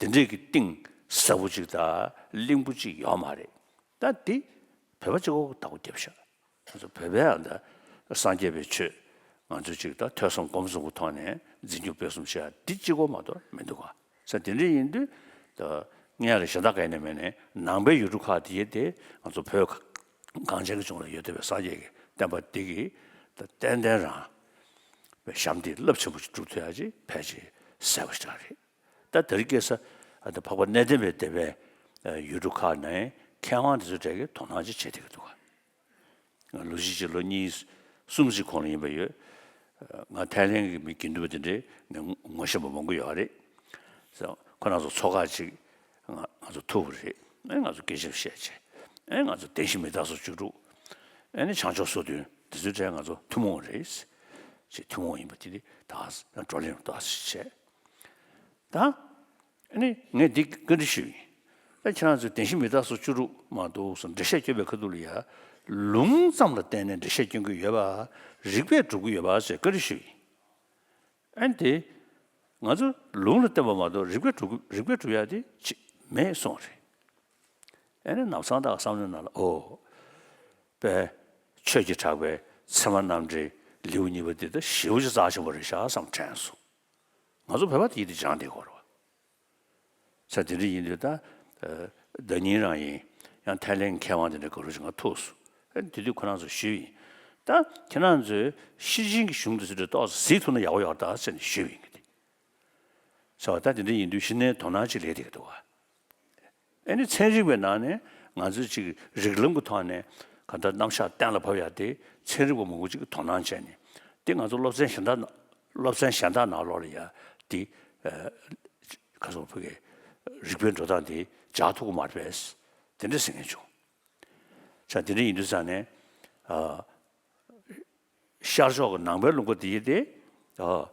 དེ་འདྲས་ཀྱི་གཏིང་ཟབ་པོ་ཅིག་ད་བརླིང་པོ་ཅིག་ཡོད་མ་རེད། ད་དེ་བོད་པ་གཅིག་པོ་བདག་པོ་བརྒྱབ་ཤག། ང་ཚོ་བོད་པའི་ཨ་ད་སངས་རྒྱས་པའི་ཆོས་ང་ཚོ་ཅིག་ད་ཐོས་བསམ་སྒོམ་གསུམ་གྱི་ཐོག་ནས་འཛིན་སྐྱོང་སྤེལ་གསུམ་བྱེད་ཡ་འདི་གཅིག་པོ་མ་གཏོགས་མི་འདུག་ག། ས་དེ་འདྲ་ཡིན་དུས་ད་སྔོན་ལ་གཞན་དག་ག་ནས་མེད་ནས་ནང་པའི་ཡུལ་གྲུ་ཁག་དེ་དེ་ང་ཚོ་བོད་གངས་ཅན་གྱི་ལྗོངས་ལ་ཡོད་བསྡད་པའི་སངས་རྒྱས་ཀྱི་བསྟན་པ་འདི་གི་ད་ཏན་ཏན་རང་བའི་ཞབས་འདེགས་རླབས་ཆེན་པོ་ཞིག་བསྒྲུབས་ཐུབ་ཡ་ཅིག་ཕལ་ཆེར་གསལ་པོ་ཞིག་རེད། ད་དེ་རིང་ཁ་སང་ཨ་ད་འཕགས་པ་གནས་བརྟན་པའི་སྡེ་པའི་ཡུལ་གྲུ་ཁག་ནས་མཁས་དབང་དེ་ཚོ་གྲས་ཀྱིས་དོ་སྣང་ཅིག་བྱེད་བསྡད་ཀྱི་འདུག་ག། ལོ་གཅིག་ཅིག་ལོ་གཉིས་གསུམ་ཞིག་གོང་ལ་ཡིན་པ་ཡོད། ང་ཐའི་ལེན་གྱི་མི་དགེ་འདུན་པ་དེ་འདྲས་ངས་ངོ་ཤེས་པ་མང་པོ་ཡོད་རེད། ཁོ་རང་ཚོ་ཚོགས་ཁག་ཅིག་ང་ང་ཚོ་ཐུག་པ་རེད། ཨེ་ང་ཚོ་དགེ་ཆེ་བཤད་བྱས། ཨེ་ང་ཚོ་བདེན་བཞི་མི་རྟག་སོགས་བཅུ་དྲུག། ཨེ་ནི་བྱང་ཆུབ་སོ་བདུན་དེ་ཚོའི་གྲས་ང་ཚོ་ཐུན་མོང་རེད། ཅེས་ཐུན་མོང་ཡིན་པ་དེ་དེ་ད་བགྲོ་གླེང་ཏོག་ཙམ་བྱས། ད་ཨ་ནི་ངས་འདི་བཀའ་འདྲི་ཞུས་ཡིན། ཨ་ཁྱེད་རང་ཚོས་བདེན་བཞི་མི་རྟག་སོགས་བཅུ་དྲུག་མ་གཏོགས་སུ་འགྲེལ་བཤད་སྐྱོན་པའི་ཁ་ཐུག་ལ་ཡ། ལུང་ཙམ་ལ་བརྟེན་ནས་འགྲེལ་བཤད་སྐྱོན་གྱི་ཡོད་པ། རིགས་པས་སྒྲུབ་ཀྱི་ཡོད་པ་ཞེས་བཀའ་འདྲི་ཞུས་ཡིན། ཨ་ནི་དེ། ང་ཚོ་ལུང་ལ་བརྟེན་པ་མ་གཏོགས་རིགས་པས་སྒྲུབ་རིགས་པས་སྒྲུབ་ཡ་དེ་ཅི་མེད་གསུངས་རེད། ཨ་ནི་ནམ་སང་ད་བསམ་བློའི་ནང་ལ་ཨོ། པས། ཆོས་ཀྱི་གྲགས་པའི་ཚད་མ་རྣམ་འགྲེལ་ལེའུ་གཉིས་པ་འདི་ད་ཞེ་པོ་ཅིག་རྩ་ཆེན་པོ་རེད་ཤག་བསམ་དྲན་སོང་། ང་ཚོ་བོད་པ་དེ་ཡིད་དུ་སྦྱངས་བསྡད་ཡོད་རེད་བ། ས་དེ་འདྲ་ཡིན་དུས་ད། བརྡ་རྙིང་རང་ཡིན། ཡང་ཐའི་ལེན་མཁས་དབང་དེ་འདྲ་ག་རུ་ཞིག་ང་ཐུག་སོང་། ཨ་ནི་དེ་དུས་ཁོ་རང་ཚོ་ཞུས་ཡིན། ད་ཁྱེད་རང་ཚོས་ཤེར་ཕྱིན་གྱི་གཞུང་དེ་ཚོ་འདྲ་ཏོག་ཙམ་གཟིགས་ཐུབ་ན་ཡག་པོ་ཡོད་ད་ཟེར་ནས་ཞུས་ཡིན་གྱི་དེ། ས་བ་ད་དེ་འདྲ་ཡིན་དུས་གཞི་ནས་དོ་སྣང་ཅིག་ལས་བསྡད་ཀྱི་འདུག་བ། ཨ་ནི་ཚན་རིག་པའི་ནང་ནས་ང་ཚོས་ཅིག་རིགས་ལམ་གྱི་ཐོག་ནས་གང་ལྟར་རྣམ་གཞག་གཏན་ལ་ཕབ་ཡ་དེ་ཚན་རིག་པ་མང་པོ་ཅིག་གིས་དོ་སྣང་བྱས་ནས་དེ་ང་ཚོ་སློབ་ཚན་གཞན་དག་སློབ་ཚན་གཞན་དག་ནང་ལོགས་ལ་ཡ་དེ་ཁ་སང་ཕ་གི་རིག་པའི་འགྲོ་སྟངས་དེ་འཇགས་ཐུབ་ཀྱི་མ་རེད་པས། དེ་འདྲ་ཟེར་མཁན་བྱུང་། ས་དེ་འདྲ་ཡིན་དུས་ཙང་ནས། ཤར་ཕྱོགས་ཀྱི་ནང་པའི་ལུང་པ་འདི་དེ། ཨ།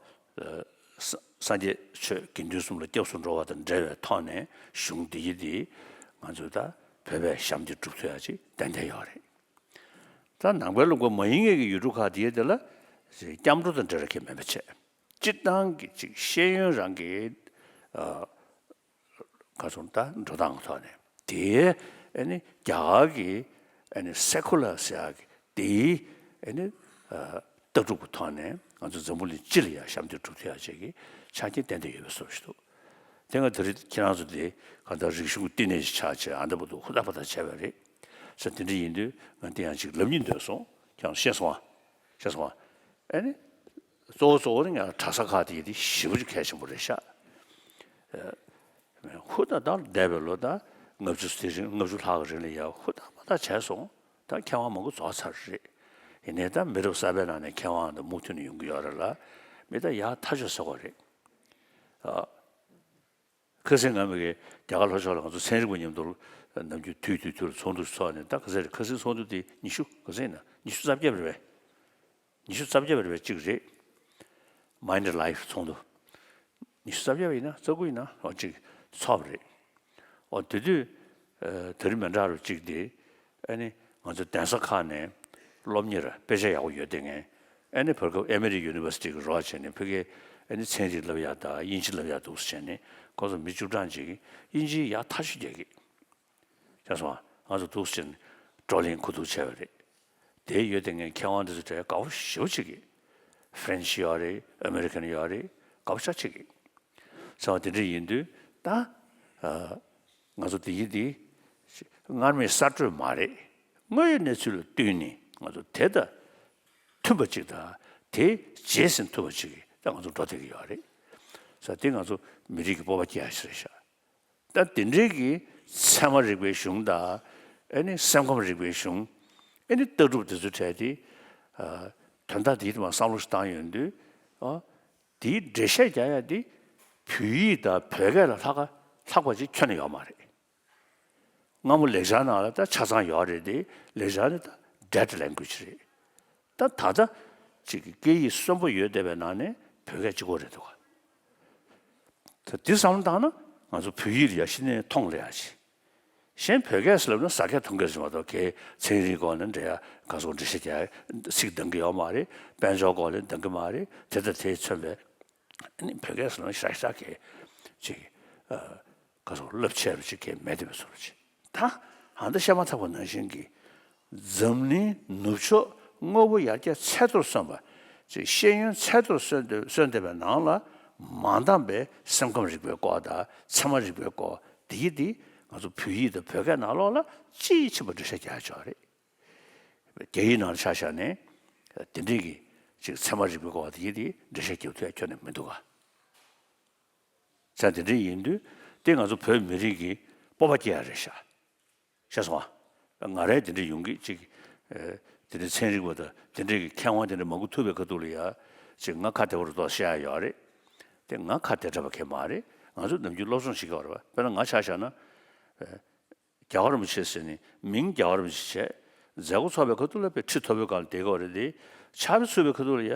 ས་སངས་རྒྱས་ཆོས་དགེ་འདུན་གསུམ་ལ་སྐྱབས་སུ་འགྲོ་བ་དང་འབྲེལ་བའི་ཐོག་ནས་གཞུང་འདི་དེ་ང་ཚོས་ད་བོད་པས་ཞབས་འདེགས་སྒྲུབ་ཐུབ་ཡ་ཅིག་ཏན་ཏན་ཡོད་རེད། ད་ནང་པའི་ལུང་པ་མ་ཡིན་ངེས་ཀྱི་ཡུལ་གྲུ་ཁག་འདི་དེ་ལ་སྐྱབས་འགྲོ་དང་འབྲེལ་བ་གང་ཡང་མེད་པ་བྱས། སྤྱིར་བཏང་གི་ཅིག་ཤེས་ཡོན་རང་གི། ཨ། ཁ་སང་ད་འགྲོ་སྟངས་ཀྱི་ཐོག་ནས་དེའི་ཨ་ནི་རྒྱ་གར་གྱི་ཨ་ནི་སེ་ཁུ་ལར་ཟེར་ཡག་གི་དེའི་ཨ་ནི་ལྟ་གྲུབ་ཀྱི་ཐོག་ནས་ང་ཚོ་འཛམ་བུ་གླིང་སྤྱི་ལ་ཡང་ཞབས་འདེགས་སྒྲུབ་ཐུབ་ཡག་ཅིག་གི་ཆ་རྐྱེན་ཏན་ཏན་ཡོད་པའི་བཟོ་ཞིག་འདུག་དེ་སྔ་དེ་རིང་ཁྱེད་རང་ཚོ་དེ་གང་ལྟར་རིག་གཞུང་གི་བསྟི་གནས་ཤིག་ཆགས་བྱས་ཨ་འདྲ་པོ་འདུག་ཧུར་ཐག་པ་ཐག་བྱས་པ་རེད། ས་དེ་འདྲ་ཡིན་དུས་ང་དེ་ཡང་ཅིག་ལབ་སྙིང་འདོད་སོང་། ཁྱེད་རང་ཤེས་སོང་ཨ། ཤེས་སོང་ཨ། ཨ་ནི། གཙོ་བོ་གཙོ་བོ་ནི་ང་གྲྭ་ས་ཁག་དེ་ཡི་དེ་ཞེ་པོ་ཅིག་གལ་ཆེན་པོ་རེད་ཤག་ཧུར་ཐག་ད་འདས་པའི་ལོ་ད་ལྔ་བཅུ་དེ་རིང་ལྔ་བཅུ་ལྷག་གི་རིང་ལ་ཡ་ཧུར་ཐག་པ་ཐག་བྱས་སོང་། ད་མཁས་དབང་མང་པོ་རྫོགས་ཚར་རེད། ཡིན་ནའི་ད་མི་རབས་གསར་པའི་ནང་ནས་མཁས་དབང་འདི་མུ་མཐུད་ནས་ཡོང་གི་ཡོད་རེད་ལ། མི་ད་ཡག་ཐག་ཆོད་ཟེར་བ་རེད། ཨ། ཁ་སང་ང་མི་གི་རྒྱ་གར་ལྷོ་ཕྱོགས་ལ་ང་ཚོ་ཚན་རིག་པ་མཉམ་དུ་ནམ་རྒྱུན་དུས་དུས་དུས་ལ་ཚོགས་འདུ་ཚོགས་ནས་ད་ག་ཚོད་རེད། ཁ་སང་ཚོགས་འདུ་དེ་ཉི་ཤུ་ག་ཚོད་ཡིན་ན་ཉི་ཤུ་རྩ་བརྒྱད་རེད་པས། ཉི་ཤུ་རྩ་བརྒྱད་པ་རེད་པས་གཅིག་རེད། Mind Life ཚོགས་འདུ། ཉི་ཤུ་རྩ་བརྒྱད་པ་ཡིན་ན་རྩ་དགུ་ཡིན་ན་འོ་གཅིག་ཚོགས་པ་རེད། འོ་དེ་དུས་ཨ་དེ་རིང་མི་འདྲ་རུ་གཅིག་དེ་ཨ་ནི་ང་ཚོ་གདན་ས་ཁག་ནས་སློབ་གཉེར་དཔེ་ཆ་ཡག་པོ་ཡོད་དེ་ངས་ཨ་ནི་བར་སྐབས་Emory University གི་རོགས་བྱས་ནས་ཕ་གིའི་ཨ་ནི་ཚན་རིག་བསླབ་ཡག་དང་དབྱིན་ཇི་བསླབ་ཡག་འདུག་ཟེར་བྱས་ནས་ཁོང་ཚོ་མི་བཅུ་གྲངས་ཅིག་གིས་དབྱིན་ཇི་ཡག་ཐག་ཆོད་རྒྱག་གི། ཤེས་སོང་ང་ཚོ་འདུག་ཟེར་ནས་བགྲོ་གླེང་གོ་བསྡུར་བྱས་པ་རེད། དེ་ཡོད་དེ་ངས་མཁས་དབང་འདི་ཚོ་གྲས་དགའ་པོ་ཞེ་པོ་བྱེད་ཀྱི། French ཡོད་རེད། American ཡོད་རེད། དགའ་པོ་ཤ་བྱེད་ཀྱི། ཟེར་བ་དེ་འདྲ་ཡིན་དུས་ད། ཨ། ང་ཚོ་འདི་ཡིན་འདི། སྔར་མེད་གསར་གཏོད་མ་རེད། དངོས་ཡོད་གནས་ཚུལ་ལ་བསྟུན་ནས་ང་ཚོ་དེ་དང་མཐུན་པ་ཅིག་དང་དེ་རྗེས་ཟིན་ཐུབ་པ་ཅིག་གིས་ད་ང་ཚོ་འགྲོ་བསྡད་ཀྱི་ཡོད་རེད། ཟེར་དེ་ང་ཚོ་མི་རིགས་ཀྱི་སྤོབས་པ་སྐྱེ་ཡ་ཞིག་རེད་ཤག་ད་དེ་འདྲའི་གི་ཚད་མ་རིག་པའི་གཞུང་དང་། ཨེ་ནི་སེམས་ཁམས་རིག་པའི་གཞུང་། ཨེ་ནི་ལྟ་གྲུབ་དེ་ཚོ་གྲས་དེ། ཨ། དོན་དག་དེའི་ཐོག་མ་བསམ་བློ་ཞིག་བཏང་ཡོང་དུས། ཨ། དེའི་འགྲེལ་བཤད་རྒྱག་ཡ་དེ་བོད་ཡིག་དང་བོད་སྐད་ལ་ལྷག་ག་ལྷག་པ་ཅིག་ཁྱོན་ནས་ཡོད་མ་རེད། སྔ་མོ་ལེགས་སྦྱར་ནང་ལ་ད་ཆ་ཚང་ཡོད་རེད་དེ། ལེགས་སྦྱར་ནི་ད་dead language རེད། ད་ད་ལྟ་ཅིག་གི་སྐད་ཡིག་གསོན་པོ་ཡོད་བསྡད་པའི་ནང་ནས་བོད་སྐད་གཅིག་པོ་རེད་འདུག་ག་ད་འདི་བསམ་བློ་བཏང་ན་ང་ཚོ་བོད་ཡིག་ལ་ཡ་གཞི་ནས་མཐོང་སླེབས་ཡ་ཅིག་གཞན་བོད་སྐད་ཟེར་ལབ་ན་ཟ་སྐད་འཐུང་སྐད་ཟེར་མ་གཏོགས་གའི་ཚན་རིག་སྐོར་ནས་འབྲེལ་ཡ་ག་སོགས་འགྲེལ་བཤད་རྒྱག་ཚིག་འདང་གི་ཡོད་མ་རེད། དཔལ་འབྱོར་སྐོར་ལ་འདང་གི་མ་རེད། དེ་དང་དེས་མཚོན་པའི་ཨ་ནི་བོད་སྐད་ཟེར་ན་ཤ་ཤ་གའི་ཅིག་ཨ། ག་སོགས་རླབས་ཆེ་བ་ཅིག་གའི་མེད་དེ་བའི་བཟོ་འདྲ་ཅིག་ད་ཨ་ད་བཤད་མ་ཐག་པ་ནང་བཞིན་གྱི་འཛམ་གླིང་ནུབ་ཕྱོགས་དངོས་པོ་ཡར་རྒྱས་ཚད་མཐོར་སོན་པ་ཅིག་ཤེས་ཡོན་ཚད་མཐོར་སོན་ཏེ་སོན་བསྡད་པའི་ནང་ལ་མ་འདང་པའི་སེམས་ཁམས་རིག་པའི་སྐོར་དང་ཚད་མ་རིག་པའི་སྐོར་དེ་ཡི་དེ་ང་ཚོ་བོད་ཡིག་དང་བོད་སྐད་ནང་ལོགས་ལ་དཔྱིས་ཕྱིན་པ་འགྲེལ་བཤད་རྒྱག་ཆོག་རེད། རྒྱ་ཡིག་ནང་ལ་ཆ་བཞག་ནས་དེ་འདྲའི་གི་ཅིག་ཚད་མ་རིག་པའི་སྐོར་དེ་ཡི་དེ་འགྲེལ་བཤད་རྒྱག་ཐུབ་ཡ་ཁྱོན་ནས་མི་འདུག་ག་ས་དེ་འདྲ་ཡིན་དུས་དེ་ང་ཚོ་བོད་མི་རིགས་ཀྱི་སྤོབས་པ་སྐྱེ་ཡ་རེད་ཤག་ཤེས་སོང་ང་། ང་རང་དེ་འདྲ་ཡོང་གི་ཅིག་ཨེ། དེ་འདྲ་ཚན་རིག་པ་དང་དེ་འདྲ་གི་མཁས་དབང་དེ་འདྲ་མང་པོ་ཐུག་པའི་ཁ་ཐུག་ལ་ཡ། ཅིག་ང་ཁ་བདེ་པོ་རུ་ཏོག་བཤད་ཡ་ཡོད་རེད། དེ་ང་ཁ་བདེ་དྲགས་པ་གང་མ་རེད། ང་ཚོ་ནམ་རྒྱུན་སློབ་སྦྱོང་བྱེད་ཀྱི་ཡོད་རེད་པ། དཔེར་ན་ང་ཆ་བཞག་ན། ཨེ། རྒྱལ་བ་རིན་པོ་ཆེ་ཟེར་ནས་མིང་རྒྱལ་བ་རིན་པོ་ཆེ་བྱས། མཛད་སྒོ་ཚོགས་པའི་ཁ་ཐུག་ལ་དཔེ་ཁྲི་མཐོ་པོའི་སྒང་ལ་བསྡད་ཀྱི་ཡོད་རེད་དེ། ཕྱག་དཔེ་ཚུགས་པའི་ཁ་ཐུག་ལ་ཡ།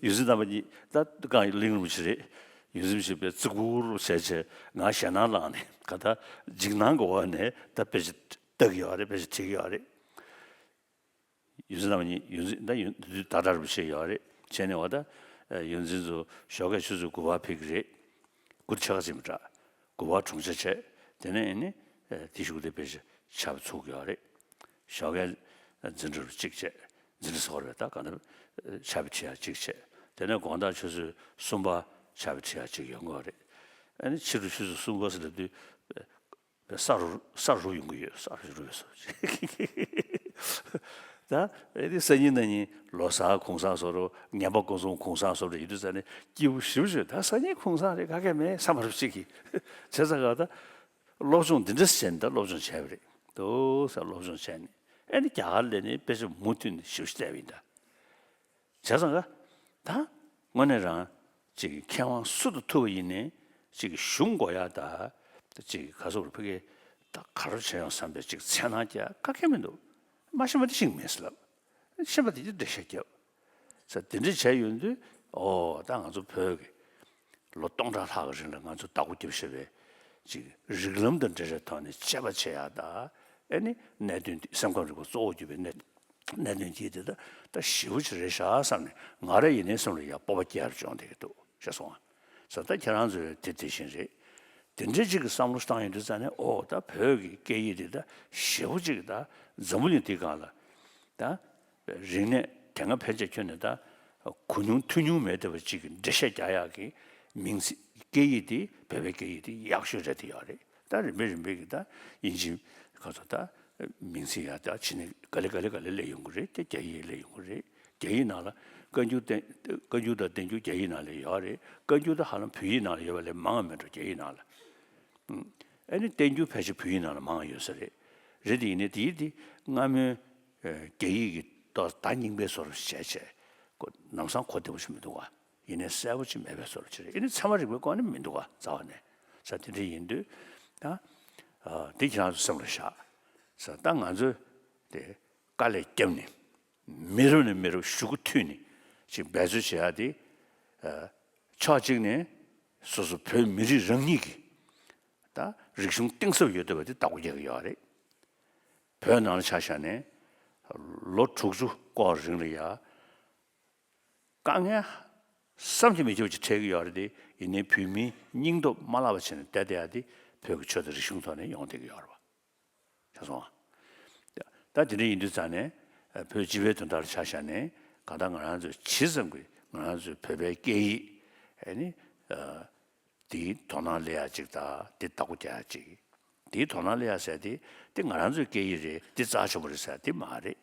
ཡོངས་འཛིན་རྣམ་པ་གཉིས་ད་གང་གླིང་རིན་པོ་ཆེ་རེད། ཡོངས་འཛིན་ཞིག་པའི་བརྩི་བཀུར་བྱས་བྱས་ང་ཞེད་སྣང་ལངས་ནས་ག་ད་འཇིགས་སྣང་གི་འོག་ནས་ད་དཔེ་ཆ་ལྟ་གི་ཡོད་རེད། དཔེ་ཆ་ཁྲིད་ཀྱི་ཡོད་རེད། ཡོངས་འཛིན་རྣམ་གཉིས། ཡོངས་འཛིན་ད་ཡོངས་འཛིན་ད་ལྟ་རུ་བྱས་ཡོད་རེད། བྱས་ནས་འོ་ད་ཡོངས་འཛིན་ཚོ་ཞོགས་ཀས་ཆུ་ཚོད་དགུ་པ་ཕེབས་ཀྱི་རེད། དགུ་ཕྱེད་ཀ་ཙམ་འདྲ། དགུ་པ་གྲོངས་ཆ་བྱས། དེ་ནས་ཨེ་ནི་དེ་གཞུག་དེ་དཔེ་ཆ་ཕྱག་ཚུགས་ཀྱི་ཡོད་རེད། ཞོགས་ཀས་འཛིན་གྲྭ་རུ་གཅིག་བྱས། འཛིན་གྲྭ་ཟེར་བ་རེད། ད་ག་ན་ཕྱག་དཔེ་ཁྲིད་ཡག་གཅིག་བྱས། དེ་ནས་དགོང་དག་ཆུ་ཚོད་གསུམ་པ་ཕྱག་དཔེ་ཁྲིད་ཡག་གཅིག་ཡོང་གི་ཡོད་རེད། ཨེ་ནི་ཕྱི་དྲོ་ཆུ་ཚོད་གསུམ་པ་ཟེར་ལབ་དུས། ས་རུབ་ས་རུབ་ཡོང་གི་ཡོད། ས་རུབ་ཡོང་གི་ཡོད་ཟེར། ད་ཨེ་དེ་སང་ཉིན་གནངས་ཉིན་ལོ་གསར་གུང་སེང་བཟོ་འདྲ། ངན་པ་ཀུན་སོང་གུང་སེང་བཟོ་འདྲ་ཡོད་དུས་ཙང་ནས་སྐྱིད་པོ་ཞེ་པོ་ཅིག་ད་སང་ཉིན་གུང་སེང་རེད། ག་གེ་མེད་བསམ་པ་རུ་ཅིག་གིས་བྱས་ཙང་ག་ད་སློབ་སྦྱོང་འདི་འདྲ་བྱས་ནས་ད་སློབ་སྦྱོང་བྱས་པ་རེད་འདུག་ཟེར། སློབ་སྦྱོང་བྱས་ནས་ཨེ་ནི་རྒྱ་གར་སླེབས་ནས་དཔེ་ཆ་མུ་མཐུད་ནས་ཞེ་པོ་ཅིག་བལྟས་པ་ཡིན་ད། བྱས་ཙང་ག་ད་དངོས་གནས་རང་ཅིག་མཁས་དབང་སུ་དང་ཐུག་པ་ཡིན་ནའི་ཅིག་གཞུང་དགོས་ཡ་ད། ཅིག་ག་ཟེར་དགོས་རེད། ཕ་གི་ད་ག་རེ་བྱས་ཡོང་བསམ་པའི་ཅིག་འཚེར་སྣང་རྒྱག་ག་གེ་མི་འདུག་མ་ཤེས་པ་དེ་ཤེས་ཀྱི་མེད་ཟེར་ལབ། ཤེས་པ་དེ་ཀྱིས་འགྲེལ་བཤད་རྒྱབ་ས་དེ་འདྲ་བྱས་ཡོང་དུས། ཨོ་ད་ང་ཚོ་བོད་ཀྱི་ལོ་སྟོང་ཕྲག་ལྷག་གི་རིང་ལ་ང་ཚོ་བདག་པོ་རྒྱབ་བཞག་པའི་ཅིག་རིགས་ལམ་དང་འབྲེལ་བའི་ཐོག་ནས་དཔྱད་པ་བྱེད་ཡ་ད། ཨེ་ནི་གནད་དོན་འདི་སེམས་ཁམས་རིག་པ་གཙོ་བོ་གྱུར་པའི་གནད་གནད་དོན་གྱིས་དེ་ད་ད་ཞེ་པོ་ཅིག་རེད་ཤག་བསམ་ནས་ང་རང་ཡིན་ནའི་སེམས་ལ་ཡ་སྤོབས་པ་སྐྱེ་ཡར་བྱུང་བསྡད་ཀྱི་འདུག་ཤེས་སོང་ང་། ཟེར་ད་ཁྱེད་རང་ཚོས་དེ་དེ་བཞིན་རེད། དེ་འདྲའི་ཅིག་གི་བསམ་བློ་བཏང་ཡོང་དུས་ཙང་ནས་ཨོ་ད་བོད་ཀྱི་སྐད་ཡིག་དེ་ད་ཞེ་པོ་ཅིག་ད་འཛམ་བུ་གླིང་འདིའི་སྒང་ལ་ད་རིག་གནས་དེ་སྔ་ཕལ་ཆེར་ཁྱོན་ནས་ད་གོ་མྱོང་ཐོས་མྱོང་མེད་བསྡད་པ་ཅིག་གི་འགྲེལ་བཤད་རྒྱག་ཡག་གི་མིང་ཚིག་སྐད་ཡིག་དེ་བོད་པའི་སྐད་ཡིག་དེ་ཡག་ཤོས་རེད་དེ་ཡོད་རེད། ད་རིམ་པས་རིམ་པས་ཀྱིས་ད་དབྱིན་ཇི་ག་ཚོད་ད་མིང་ཚིག་ཡག་ད་ཕྱི་ནས་ག་ལེ་ག་ལེ་ག་ལེ་སླེབས་ཡོང་གི་རེད། དེ་རྒྱ་ཡིག་སླེབས་ཡོང་གི་རེད། རྒྱ་ཡིག་ནང་ལ་བཀའ་འགྱུར་བསྟན་བཀའ་འགྱུར་དང་བསྟན་འགྱུར་རྒྱ་ཡིག་ནང་ལ་ཡོད་རེད། བཀའ་འགྱུར་དང་ཧ་ལམ་བོད་ཡིག་ནང་ལ་ཡོད་པ་ལས་མང་བ་མེད་འགྲོ་རྒྱ་ཡིག་ནང་ལ། ཨ་ནི་བསྟན་འགྱུར་ཕལ་ཆེར་བོད་ཡིག་ནང་ལ་མང་ཡོད་ས་རེད། རེད་དེ་ཡིན་ནའི་དེ་ཡིག་དེ་སྔ་མོའི་རྒྱ་ཡིག་གི་ཏོག་ཙམ་རྙིང་པའི་བཟོ་འདྲ་བྱས་བྱས་ལམ་སང་གོ་བདེ་པོ་ཞིག་མི་འདུག་ག་ཡིན་ནའི་གསལ་པོ་ཅིག་མེད་པའི་བཟོ་འདྲ་ཅིག་རེད། ཨ་ནི་ཚད་མ་རིག་པའི་སྐོར་ནི་མི་འདུག་ག་རྩ་བ་ནས། ས་དེ་འདྲ་ཡིན་དུས་ད་དེ་ཁྱེད་རང་ཚོ་སེམས་ལ་བཞག་ས། ད་ང་ཚོས་དེ་དཀའ་ལས་བརྒྱབ་ནས་མི་རབས་ནས་མི་རབས་གཞུག་གུ་མཐུད་ནས་ཅིག་འབད་རྩོལ་བྱེད་ཡ་དེ་ཕྱོགས་གཅིག་ནས་སོ་སོ་བོད་མི་རིགས་རང་ཉིད་ཀྱི་ད་རིག་གཞུང་གཏིང་ཟབ་ཡོད་བསྡད་པ་དེ་བདག་པོ་རྒྱག་གི་ཡོད་རེད། བོད་ནང་ལ་ཆ་བཞག་ནས་ལོ་དྲུག་ཅུ་སྐོར་རིང་ལ་ཡ་དཀའ་ངལ་བསམ་གྱིས་མི་ཁྱབ་པ་ཅིག་འཕྲད་ཀྱི་ཡོད་རེད་དེ། ཡིན་ནའི་བོད་མིའི་སྙིང་སྟོབས་མ་བརླག་པ་བྱས་ནས་བསྡད་བསྡད་ཡ་དེ་བོད་ཀྱི་ཆོས་དང་རིག་གཞུང་ཐོག་ནས་ཡོང་བསྡད་ཀྱི་ཡོད་རེད་བ། ཤེས་སོང་ང་། ད་དེ་འདྲ་ཡིན་དུས་ཙང་ནས་བོད་སྤྱི་པའི་དོན་དག་ལ་ཆ་བཞག་ནས་གང་ལྟར་ང་རང་ཚོས་ཇི་ཙམ་གྱིས་ང་རང་ཚོའི་བོད་པའི་སྐད་ཡིག་ཨ་ནི་དེའི་དོ་སྣང་སླེབས་ཡ་ཅིག་དང་དེ་བདག་པོ་རྒྱག་ཡ་ཅིག་དེའི་དོ་སྣང་སླེབས་ཡ་ཟེར་དེ་དེ་ང་རང་ཚོའི་སྐད་ཡིག་རེད། དེ་རྩ་ཆེན་པོ་རེད་ཟེར་དེ་མ་རེད།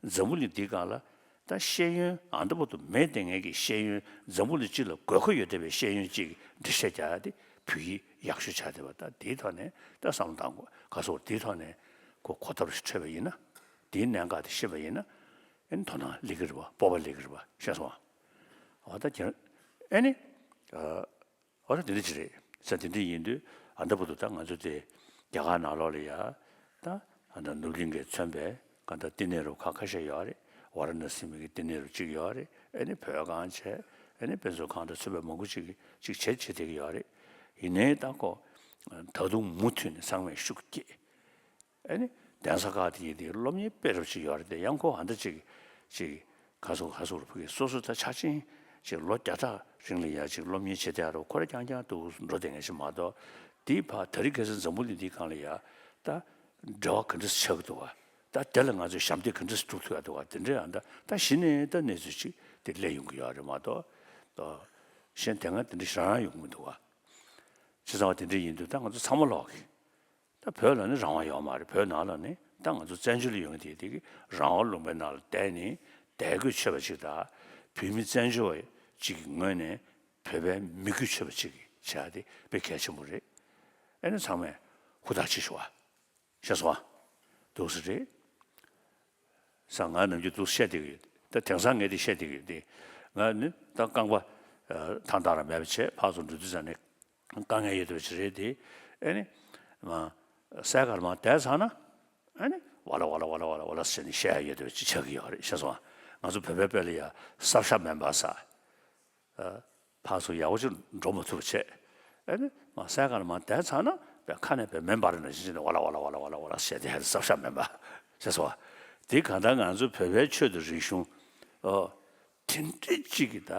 འཛམ་བུ་གླིང་འདིའི་སྒང་ལ་ད་ཤེས་ཡོན་ཨ་འདྲ་པོ་དུ་མེད་བསྡད་མཁན་གྱི་ཤེས་ཡོན། འཛམ་བུ་གླིང་སྤྱི་ལ་དགོས་མཁོ་ཡོད་བསྡད་པའི་ཤེས་ཡོན་ཅིག་འགྲེལ་བཤད་རྒྱག་ཡ་དེ་བོད་ཡིག་ཡག་ཤོས་ཆགས་བསྡད་པ། ད་དེའི་ཐོག་ནས་ད་བསམ་བློ་བཏང་དགོས། ག་སོགས་དེའི་ཐོག་ནས་ཁོ་གོ་ཐོབ་ཞིག་འཕྲོད་པ་ཡིན་ན། དེའི་གནད་འགག་དེ་ཤེས་པ་ཡིན་ན། ཨེ་ནི་དོ་སྣང་སླེབས་ཀྱི་རེད་བ། སྤོབས་པ་སླེབས་ཀྱི་རེད་བ། ཤེས་སོང་ང་། འོ་ད་ཁྱེད་ཨེ་ནི། འོ་ད་དེ་འདྲ་ཅིག་རེད་ཟེར། དེ་འདྲ་ཡིན་དུས་ཨ་འདྲ་པོ་འདུག་ད་ང་ཚོ་དེ་རྒྱ་གར་ནང་ལོགས་ལ་ཡ་ད་ཨ་ད་ནུབ་གླིང་གིས་མཚོན་པའི་ག་ད་བསྟི་གནས་རུ་ཁག་ཁ་ཤས་ཡོད་རེད། ཝཱ་ར་ཎ་སི་མི་གི་བསྟི་གནས་རུ་གཅིག་ཡོད་རེད། ཨེ་ནི་བོད་ཁང་བྱས། ཨེ་ནི་དཔེ་མཛོད་ཁང་དང་ཚུད་པའི་མང་པོ་ཅིག་གིས་ཅིག་བྱེད་བྱེད་བསྡད་ཀྱི་ཡོད་རེད། ཡིན་ནའི་ད་ཁོ་ད་དུང་མུ་མཐུད་ནས་ཚང་མས་ཤུགས་བསྐྱེད། ཨ་ནི་གདན་ས་ཁག་དེ་ཡིན་དེ་སློབ་གཉེར་སྤེལ་རོགས་བྱེད་ཡོད་རེད་དེ། ཡང་ཁོ་ཨ་འདྲ་ཅིག་ཅིག་ག་སོགས་ག་སོགས་རུ་ཕུག་གི་སོ་སོ་ད་ཆ་ཆེན་ཅིག་ལོ་བརྒྱ་ཕྲག་རིང་ལ་ཡ་ཅིག་སློབ་གཉེར་བྱེད་བསྡད་རོགས་ཁོ་ར་རྐྱང་རྐྱང་དུ་འགྲོ་བསྡད་མཁན་ཞིག་མ་གཏོགས། དེའི་བར་དེ་རིང་ཁ་སང་འཛམ་བུ་གླིང་འདིའི་སྒང་ལ་ཡ་ད་འབྲེལ་བ་ག་འདྲ་ཆགས་ཀྱི་འདུག་ག་ད་དེ་ལ་ང་ཚོས་ཞབས་འདེགས་ག་འདྲ་སྒྲུབ་ཐུབ་ཡ་འདུག་ག་དེ་འདྲ་ཡང་ད་ད་གཞི་ནས་ད་གནས་ཚུལ་ཅིག་དེ་སླེབས་ཡོང་གི་ཡོད་རེད་མ་གཏོགས། གཞན་དེ་སྔ་དེ་འདྲ་ཞེ་དྲག་ཡོང་གི་མི་འདུག་ག་བྱས་ཙང་བ་དེ་འདྲ་ཡིན་དུས་ད་ང་ཚོ་ཚང་མ་ལོག་གི་ད་བོད་ལ་ནི་རང་དབང་ཡོད་མ་རེད། བོད་ནང་ལ་ནི་ད་ང་ཚོ་བཙན་བྱོལ་ལ་ཡོང་མཁན་དེ་དེ་གི་རང་དབང་ལུང་པའི་ནང་ལ་བསྡད་ནས་དད་གུས་ཆེ་བ་ཅིག་དང་། བོད་མི་བཙན་བྱོལ་བ་ཅིག་གི་ངོས་ནས་བོད་པའི་མི་གུས་ཆེ་བ་ཅིག་གི་བྱ་དེ་དཔེ་གལ་ཆེན་པོ་རེད། ཨེ་ནི་ཚང་མས་ཧུར་ཐག་བྱེད་ཤོག་ཨ། ཤེས་སོང་ཨ། འདུག་སེ་རེད། ས་ང་ནམ་རྒྱུན་འདུག་སེ་བཤད་བསྡད་ཀྱི་ཡོད། ད་དེང་སང་ངས་དེ་བཤད་བསྡད་ཀྱི་ཡོད་དེ། ང་ནི་ད་རྐང་པ་ཐང་ཐང་ར་མེད་པ་བྱས་ཕར་ཚུར་འགྲོ་དུས་ཙང་ནས། དཀའ་ངལ་ཡོད་དུ་ཅི་རེད་དེ། ཨེ་ནི། མ། སའི་ཀལ་མར་བསྡད་ཚར་ན། ཨེ་ནི། ཝ་ལ་ཝ་ལ་ཝ་ལ་ཝ་ལ་ཝ་ལ་ཟེར་ནས་བཤད་ཡ་ཡོད་དུ་ཅི་ཆགས་ཀྱི་ཡོད་རེད། ཤེས་སོང་ང་། ང་ཚོ་བོད་པའི་དཔེ་ལ་ཡ་གསར་ཤ་མེན་པ་ས། ཨ། ཕར་ཚུར་ཡག་པོ་ཅིག་འགྲོ་མ་ཐུབ་པ་བྱས། ཨ་ནི་མ་སའི་ཁ་ལ་མར་བསྡད་ཚར་ན་བས་ཁ་ནས་བས་མེ་འབར་ནང་བཞིན་བྱས་ནས་ཝ་ལ་ཝ་ལ་ཝ་ལ་ཝ་ལ་ཝ་ལ་བྱས་ཏེ་ཧ་ཏེ་སྲབ་ཤ་མེད་པ་བྱས་སོང་བ། དེ་གང་ལྟར་ང་ཚོ་བོད་པའི་ཆོས་དང་རིག་གཞུང་ཨོ། དེ་འདྲ་གཅིག་གི་ད་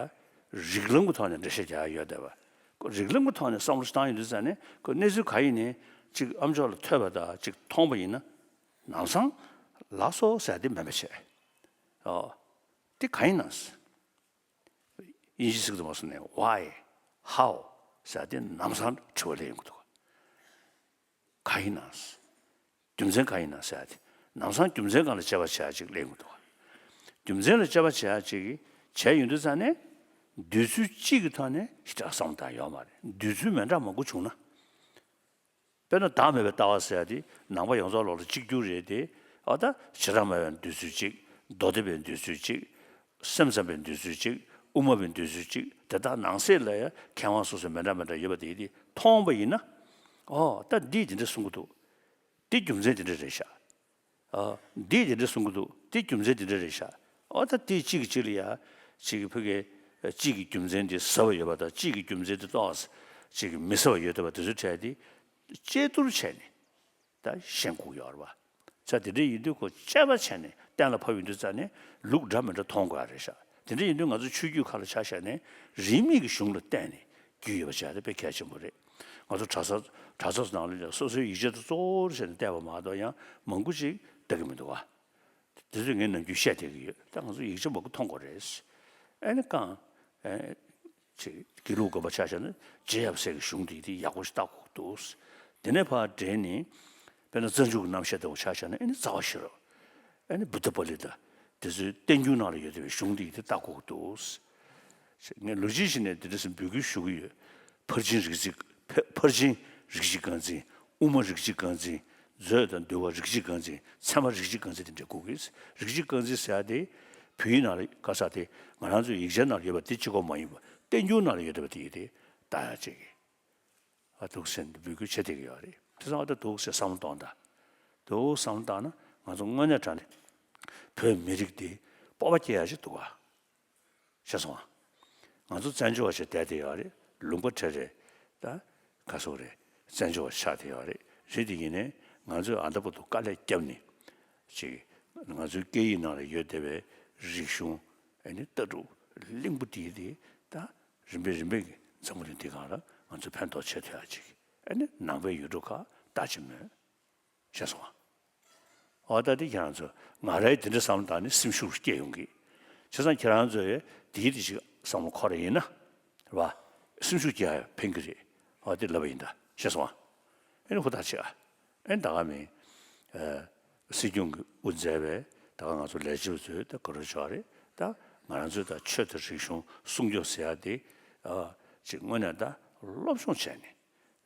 རིགས་ལམ་གྱི་ཐོག་ནས་འགྲེལ་བཤད་རྒྱག་ཡ་ཡོད་བསྡད་པ། ཁོ་རིགས་ལམ་གྱི་ཐོག་ནས་བསམ་བློ་ཞིག་བཏང་ཡོང་དུས་ཙ་ནས་ཁོ་གནས་ཚུལ་ག་ཡིན་ནའི་གཅིག་ཨ་མཆོག་ལ་ཐོས་པ་དང་གཅིག་མཐོང་པ་ཡིན་ན་ལམ་སང་ལགས་སོ་ཟེར་དེ་མེད་པ་བྱས། ཨོ། དེ་ག་ཡིན་ནམ། དབྱིན་ཇི་ཚིག་ཏུ་མ་སོང་ནས་why, how ཟེར་དེ་ལམ་སང་དྲི་བ་སླེབས་ཡོང་གི་འདུག་ག་ཡིན་ནམ། རྒྱུ་མཚན་གང་ཡིན་ན་ཟེར་ཏེ། ལམ་སང་རྒྱུ་མཚན་སྒང་ལ་དཔྱད་པ་བྱེད་ཡ་ཅིག་སླེབས་ཡོང་གི་འདུག་རྒྱུ་མཚན་ལ་དཔྱད་པ་བྱེད་ཡ་ཅིག་བྱས་ཡོང་དུས་ཙང་ནས། འདོད་ཚུལ་གཅིག་གི་ཐོག་ནས་ཞེ་དྲག་བསམ་བློ་བཏང་ཡོད་མ་རེད། འདོད་ཚུལ་མི་འདྲ་མང་པོ་བྱུང་ན། དཔེར་ན་བདག་མེད་པའི་ལྟ་བ་ཟེར་ཡ་དེ་ནང་པ་ཡོངས་རྫོགས་ལོག་ལ་གཅིག་གྱུར་རེད་དེ། ཨ་ད་བྱེ་བྲག་སྨྲ་བའི་འདོད་ཚུལ་གཅིག་མདོ་སྡེ་པའི་འདོད་ཚུལ་གཅིག་སེམས་ཙམ་པའི་འདོད་ཚུལ་གཅིག་དབུ་མ་པའི་འདོད་ཚུལ་གཅིག་དེ་དག་ནང་གསེས་ལ་ཡང་མཁས་དབང་སོ་སོའི་མི་འདྲ་མི་འདྲ་ཡོད་པ་དེ་དེ་མཐོང་བ་ཡིན་ན། ཨོ་ད་འདིས་དེ་འདྲ་གསུང་གི་འདུག་འདི་རྒྱུ་མཚན་དེ་འདྲ་རེད་ཤག་ཨ་འདིས་དེ་འདྲ་གསུང་གི་འདུག་འདི་རྒྱུ་མཚན་དེ་འདྲ་རེད་ཤག་ཨོ་ད་དེ་གཅིག་གིས་གཅིག་ལ་ཡ། གཅིག་གིས་ཕ་གི་གཅིག་གི་རྒྱུ་མཚན་དེ་ཟབ་པ་ཡོད་པ་དང་གཅིག་གི་རྒྱུ་མཚན་དེ་ཏོག་ཙམ་གཅིག་གིས་མི་ཟབ་པ་ཡོད་བསྡད་པ་དེ་ཚོའི་གྲས་དེ་དཔྱད་བསྡུར་བྱས་ནས་ད་ཤེས་དགོས་ཡོད་རེད་པ། ས་དེ་འདྲ་ཡིན་དུས་ཁོ་དཔྱད་པ་བྱས་ནས་གཏན་ལ་ཕབ་ཡོང་དུས་ཙ་ནས་ལུགས་འདྲ་མི་འདྲ་མཐོང་དགོས་ཡ་རེད་ཤག་དེ་འདྲ་ཡིན་དུས་ང་ཚོ་ཆོས་བརྒྱུད་ཁག་ལ་ཆ་བཞག་ནས་རིས་མེད་ཀྱི་གཞུང་ལ་བརྟེན་ནས་རྒྱུས་ཡོད་པ་བྱས་ཏེ་དཔེ་གལ་ཆེན་པོ་རེད། ང་ཚོ་གྲྭ་ས་གྲྭ་ཚང་ནང་ལ་ཡང་སོ་སོའི་ཡིག་ཆ་དེ་གཙོ་བོར་བྱས་ནས་བལྟས་པ་མ་གཏོགས་ཡང་མང་པོ་ཅིག་ལྟ་གི་མི་འདུག་བ། དེ་ཚོས་ངས་ནམ་རྒྱུན་བཤད་བསྡད་ཀྱི་ཡོད། ད་ང་ཚོ་ཡིག་ཆ་མང་པོ་མཐོང་དགོས་རེད། ཨ་ནི་གང་། ཨེ། ཅིག་དགེ་ལུགས་དགོན་པ་ཆ་བཞག་ན་རྗེ་ཡབ་སྲས་ཀྱི་གཞུང་དེ་དེ་ཡག་པོ་ཞིག་ལྟ་དགོས་འདུག་དེ་ནས་ཕར་འདྲེས་ནས། དཔེར་ན་རྩ་འཇུག་གི་རྣམ་བཤད་དེ་ཆ་བཞག་ན་ཨ་ནི་རྩ་བ་ཤེས་རབ། ཨ་ནི་བུདྡྷ་པཱ་ལི་ཏ། དེ་ཚོའི་བསྟན་འགྱུར་ནང་ལ་ཡོད་བསྡད་པའི་གཞུང་དེ་དེ་ལྟ་དགོས་འདུག་ངས་ལོ་རྒྱུས་ཤིག་ནས་དེ་འདྲ་ཟེར་འབོད་སྐུལ་ཞུ་གི་ཡོད། ཕར་ཕྱིན་རིགས་གཅིག་ཕ་ཕར་ཕྱིན་རིགས་གཅིག་རྐང་འཛིན། དབུ་མ་རིགས་གཅིག་རྐང་འཛིན། མཛོད་དང་འདུལ་བ་རིགས་གཅིག་རྐང་འཛིན། ཚད་མ་རིགས་གཅིག་རྐང་འཛིན་དེ་འདྲ་དགོས་ཀྱི། རིགས་གཅིག་རྐང་འཛིན་ཟེར་ཡ་དེ། བོད་ཡིག་ནང་ལ་ག་ས་དེ་ང་རང་ཚོའི་ཡིག་ཆ་ནང་ལ་ཡོད་པ་དེ་གཅིག་པོ་མ་ཡིན་པ་བསྟན་འགྱུར་ནང་ལ་ཡོད་བསྡད་པ་དེ་ཡིན་ཏེ་ལྟ་ཡ་གཅིག་གི། ཨ་འདུག་ཟེར་ནས་འབོད་སྐུལ་བྱེད་བསྡད་ཀྱི་ཡོད་རེད། དེ་ཚང་མ་ད་འདུག་ཟེར་བསམ་བློ་གཏོང་དང་། འདུག་བསམ་བློ་བཏང་ན་ང་ཚོ་དངོས་གནས་དྲང་གནས་བོད་མི་རིགས་འདི་སྤོབས་པ་སྐྱེ་ཡ་ཞིག་འདུག་ག་ཤེས་སོང་ང་། ང་ཚོ་བཙན་བྱོལ་བ་ཞིག་བསྡད་བསྡད་ཡོད་རེད། ལུང་པ་ཁྲལ་རེད། ད་ག་སོག་རེད། བཙན་བྱོལ་བ་ཆགས་བསྡད་ཡོད་རེད། རེད་དེ་ཡིན་ནའི་ང་ཚོས་ཨ་ད་བར་དུ་དཀའ་ལས་བརྒྱབ་ནས་ཅིག་ང་ཚོའི་སྐད་ཡིག་ནང་ལ་ཡོད་བསྡད་པའི་རིག་གཞུང་ཨ་ནི་ལྟ་གྲུབ་བརླིང་པོ་དེ་དེ་ད་རིམ་པས་རིམ་པས་ཀྱི་འཛམ་བུ་གླིང་འདི་སྒང་ལ་ང་ཚོ་ཕན་ཐོགས་བྱེད་ཐུབ་ཡ་ཅིག་ཨ་ནི་ནང་པའི་ཡུལ་གྲུ་ཁག་ལྟ་ཅི་མོད། ཤེས་སོང་ང་། འོ་ད་དེ་ཁྱེད་རང་ཚོ་ང་རའི་དེ་འདྲ་བསམ་བློ་བཏང་ནས་སེམས་ཤུགས་སྐྱེ་ཡོང་གི། བྱས་ཙང་ཁྱེད་རང་ཚོས་དེའི་དེ་ཞིག་བསམ་བློ་འཁོར་ཡིན་ན། རེད་བ། སེམས་ཤུགས་སྐྱེ་ཡ་ཕན་གི་རེད། འོ་དེ་ལབ་པ་ཡིན་ད་ཤེས་སོང་ང་། ཨེ་ནི་ཧུར་ཐག་བྱེད་ཨ། ཨེ་ནི་ད་ག་མིན། སྲིད་སྐྱོང་གི་དབུ་མཛད་པའི་ད་ག་ང་ཚོ་ལས་བྱེད་པ་ཚོས་ད་ག་རེ་བྱས་རེད་ད། ང་རང་ཚོས་ད་ཆོས་དང་རིག་གཞུང་སྲུང་སྐྱོབ་ཟེར་ཡ་དེ། ཅིག་དངོས་གནས་ད་སློབ་སྦྱོང་བྱས་ནས།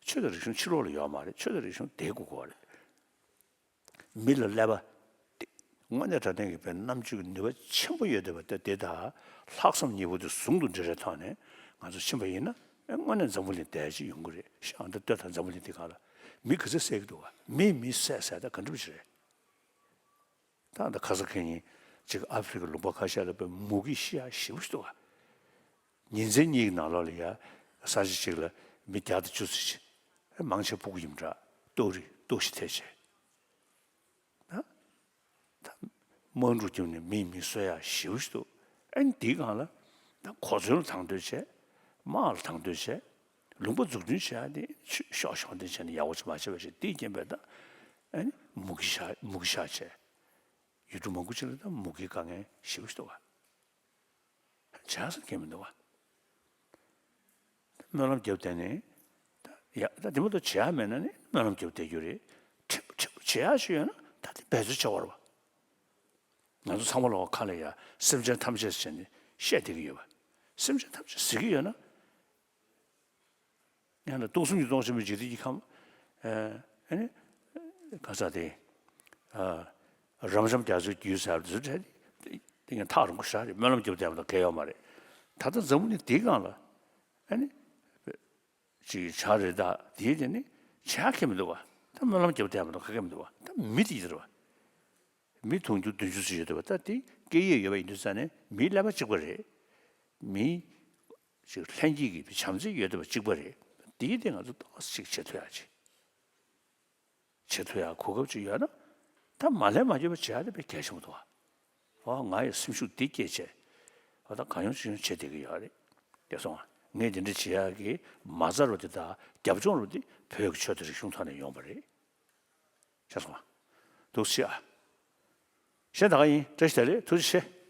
ཆོས་དང་རིག་གཞུང་ཕྱི་ལོགས་ལ་ཡོད་མ་རེད། ཆོས་དང་རིག་གཞུང་དེ་དགོས་ཀྱི་རེད། མི་ལ་ཀླད་པ་དེ་དངོས་གནས་དྲང་གནས་ཀྱི་བའི་རྣམ་དཔྱོད་ཀྱི་ནུས་པ་ཆེན་པོ་ཡོད་བསྡད་པ་དེ་དེ་དག་ལྷག་བསམ་གཉིས་པོ་དེ་ཟུང་དུ་འབྲེལ་བའི་ཐོག་ནས་ང་ཚོ་ཕྱིན་པ་ཡིན་ན་ཨེ་དངོས་གནས་འཛམ་བུ་གླིང་བདེ་ཞིག་ཡོང་གི་རེད། ཤག་འདི་ལྟོས་དང་། འཛམ་བུ་གླིང་འདི་སྒང་ལ་མི་ག་ཚོད་བསད་ཀྱི་འདུག་ག་མིས་མི་བསད་བསད་ད་ག་འདྲ་པོ་ཞིག་རེད། ད་ད་ཁ་ས་ཁེ་ཉིན་ཅིག་ཨ་ཧྥེ་རི་ཁའི་ལུང་པ་ཁ་ཤས་ལ་བའི་མུ་གེས་ཤི་ཡ་ཞེ་པོ་ཞིག་འདུག་ག་ཉིན་མཚན་གཉིས་ཀྱི་ནང་ལོགས་ལ་ཡ་ས་ཆ་གཅིག་ལ་མི་བརྒྱ་དང་བཅུ་ཙམ་ཞིག་མང་ཆེ་ཕྲུ་གུ་ཡིན་པ་འདྲ། ལྟོགས་རི་ལྟོགས་ཤི་ཐེབས་བྱས། ད་ད་དམག་འཁྲུག་བརྒྱབ་ནས་མིས་མི་གསོད་ཡ་ཞེ་པོ་ཞིག་འདུག་ཨ་ནི་དེའི་སྒང་ལ་ད་གོ་མཚོན་ལ་དང་དོད་བྱས། དམག་ལ་དང་དོད་བྱས། ལུང་པ་འཛུགས་སྐྲུན་བྱེད་ཡ་དེ་ཤོག་ཤོག་དེ་བྱས་ནས་ཡག་པོ་ཅིག་མ་བྱས་པ་ཞིག་དེའི་རྐྱེན་པས་ད་ཨ་ནི་མུ་གེ་ཤ་མུ་གེ་ཤ་བྱས། ཡུལ་གྲུ་མང་པོ་ཅིག་ལ་ད་མུ་གེའི་དཀའ་ངལ་ཞེ་པོ་ཞིག་འདུག་ག་བྱས་ཟེར་མཁན་མི་འདུག་ག་སྨོན་ལམ་རྒྱབ་བསྡད་ནས་ད་ཡ་ད་དེ་མ་གཏོགས་བྱེད་ཡ་མེད་ན་ནི་སྨོན་ལམ་རྒྱབ་བསྡད་རྒྱུ་རེད། ཕྲན་བུ་ཕྲན་བུ་བྱེད་ཡ་ཞིག་ཡོད་ན་ད་དེ་འབད་རྩོལ་བྱེད་དགོས་རེད་པ། ང་ཚོ་ཚང་མ་ལོག་ཁ་ལ་ཡ་སེམས་ཅན་ཐམས་ཅད་ཟེར་ནས་བཤད་བསྡད་ཀྱི་ཡོད་པ། སེམས་ཅན་ཐམས་ཅད་ཟེར་གྱི་ཡོད་ན། ཡང་ན་སྟོང་གསུམ་གྱི་སྟོང་ཆེན་པོའི་འཇིག་རྟེན་གྱི་ཁམས། ཨ་ནི་ག་ས་དེ། རབ་འབྱམས་རྒྱ་མཚོའི་རྒྱུད་ཟེར་བ་དེ་ཚོ་བྲལ་ཏེ་དེ་ཡང་ཐག་རིང་པོ་ཞེ་དྲག་རེད། སྨོན་ལམ་རྒྱབ་བསྡད་པ་དང་འགལ་ཡོད་མ་རེད། ད་ལྟ་འཛམ་བུ་གླིང་འདིའི་སྒང་ལ་ཨ་ནི་ཅིག་བྱ་རེད། ད་དེའི་དེ་ནི་བྱ་ཁེ་མི་འདུག་ག་ད་སྨོན་ལམ་རྒྱབ་བསྡད་པ་དང་ག་གེ་མི་འདུག་ག་ད་མི་དེ་ཡིན་རེད་པ། མི་དུང་ཕྱུར་བདུན་ཅུ་ཙམ་ཡོད་འདུག་པ། ད་དེ་སྐད་ཡིག་ཡོད་པ་ཡིན་དུས་ཙང་ནས་མིའི་ཀླད་པ་གཅིག་པ་རེད། མི་ ཅིག་ལྷན་སྐྱེས་ཀྱི་བྱམས་བརྩེ་ཡོད་བསྡད་པ་གཅིག་པ་རེད། འདིའི་སྟེང་ང་ཚོ་ཏོག་ཙམ་ཅིག་བྱེད་ཐུབ་ཡག་ཅིག་བྱེད་ཐུབ་ཡག་གོ་སྐབས་ཅིག་ཡོད་ན། ད་མ་ལྷོད་མ་འགྱོད་པ་བྱེད་ཡག་དེ་དཔེ་གལ་ཆེན་པོ་འདུག་ཨ། ཨོ་ང་ཡི་སེམས་ཤུགས་འདི་སྐྱེད་བྱས། ཨོ་ད་གང་ཡོང་ཅི་ཡོང་བྱེད་བསྡད་ཀྱི་ཡོད་རེད། དེ་སོང་ཨ། ངས་འདི་འདྲ་བྱེད་ཡག་གི་མ་རྩ་རུ་འདི་དང་རྒྱབ་ལྗོངས་རུ་འདི་བོད་ཀྱི་ཆོས་དང་རིག་གཞུང་ཐོག་ནས་ཡོང་བ་རེད། ཤེས་སོང་ཨ། འདུག་སེ་ཨ། བཤད་ད་ག་ཡིན། བཀྲ་ཤིས་བདེ་ལེགས། ཐུགས་རྗེ་ཆེ།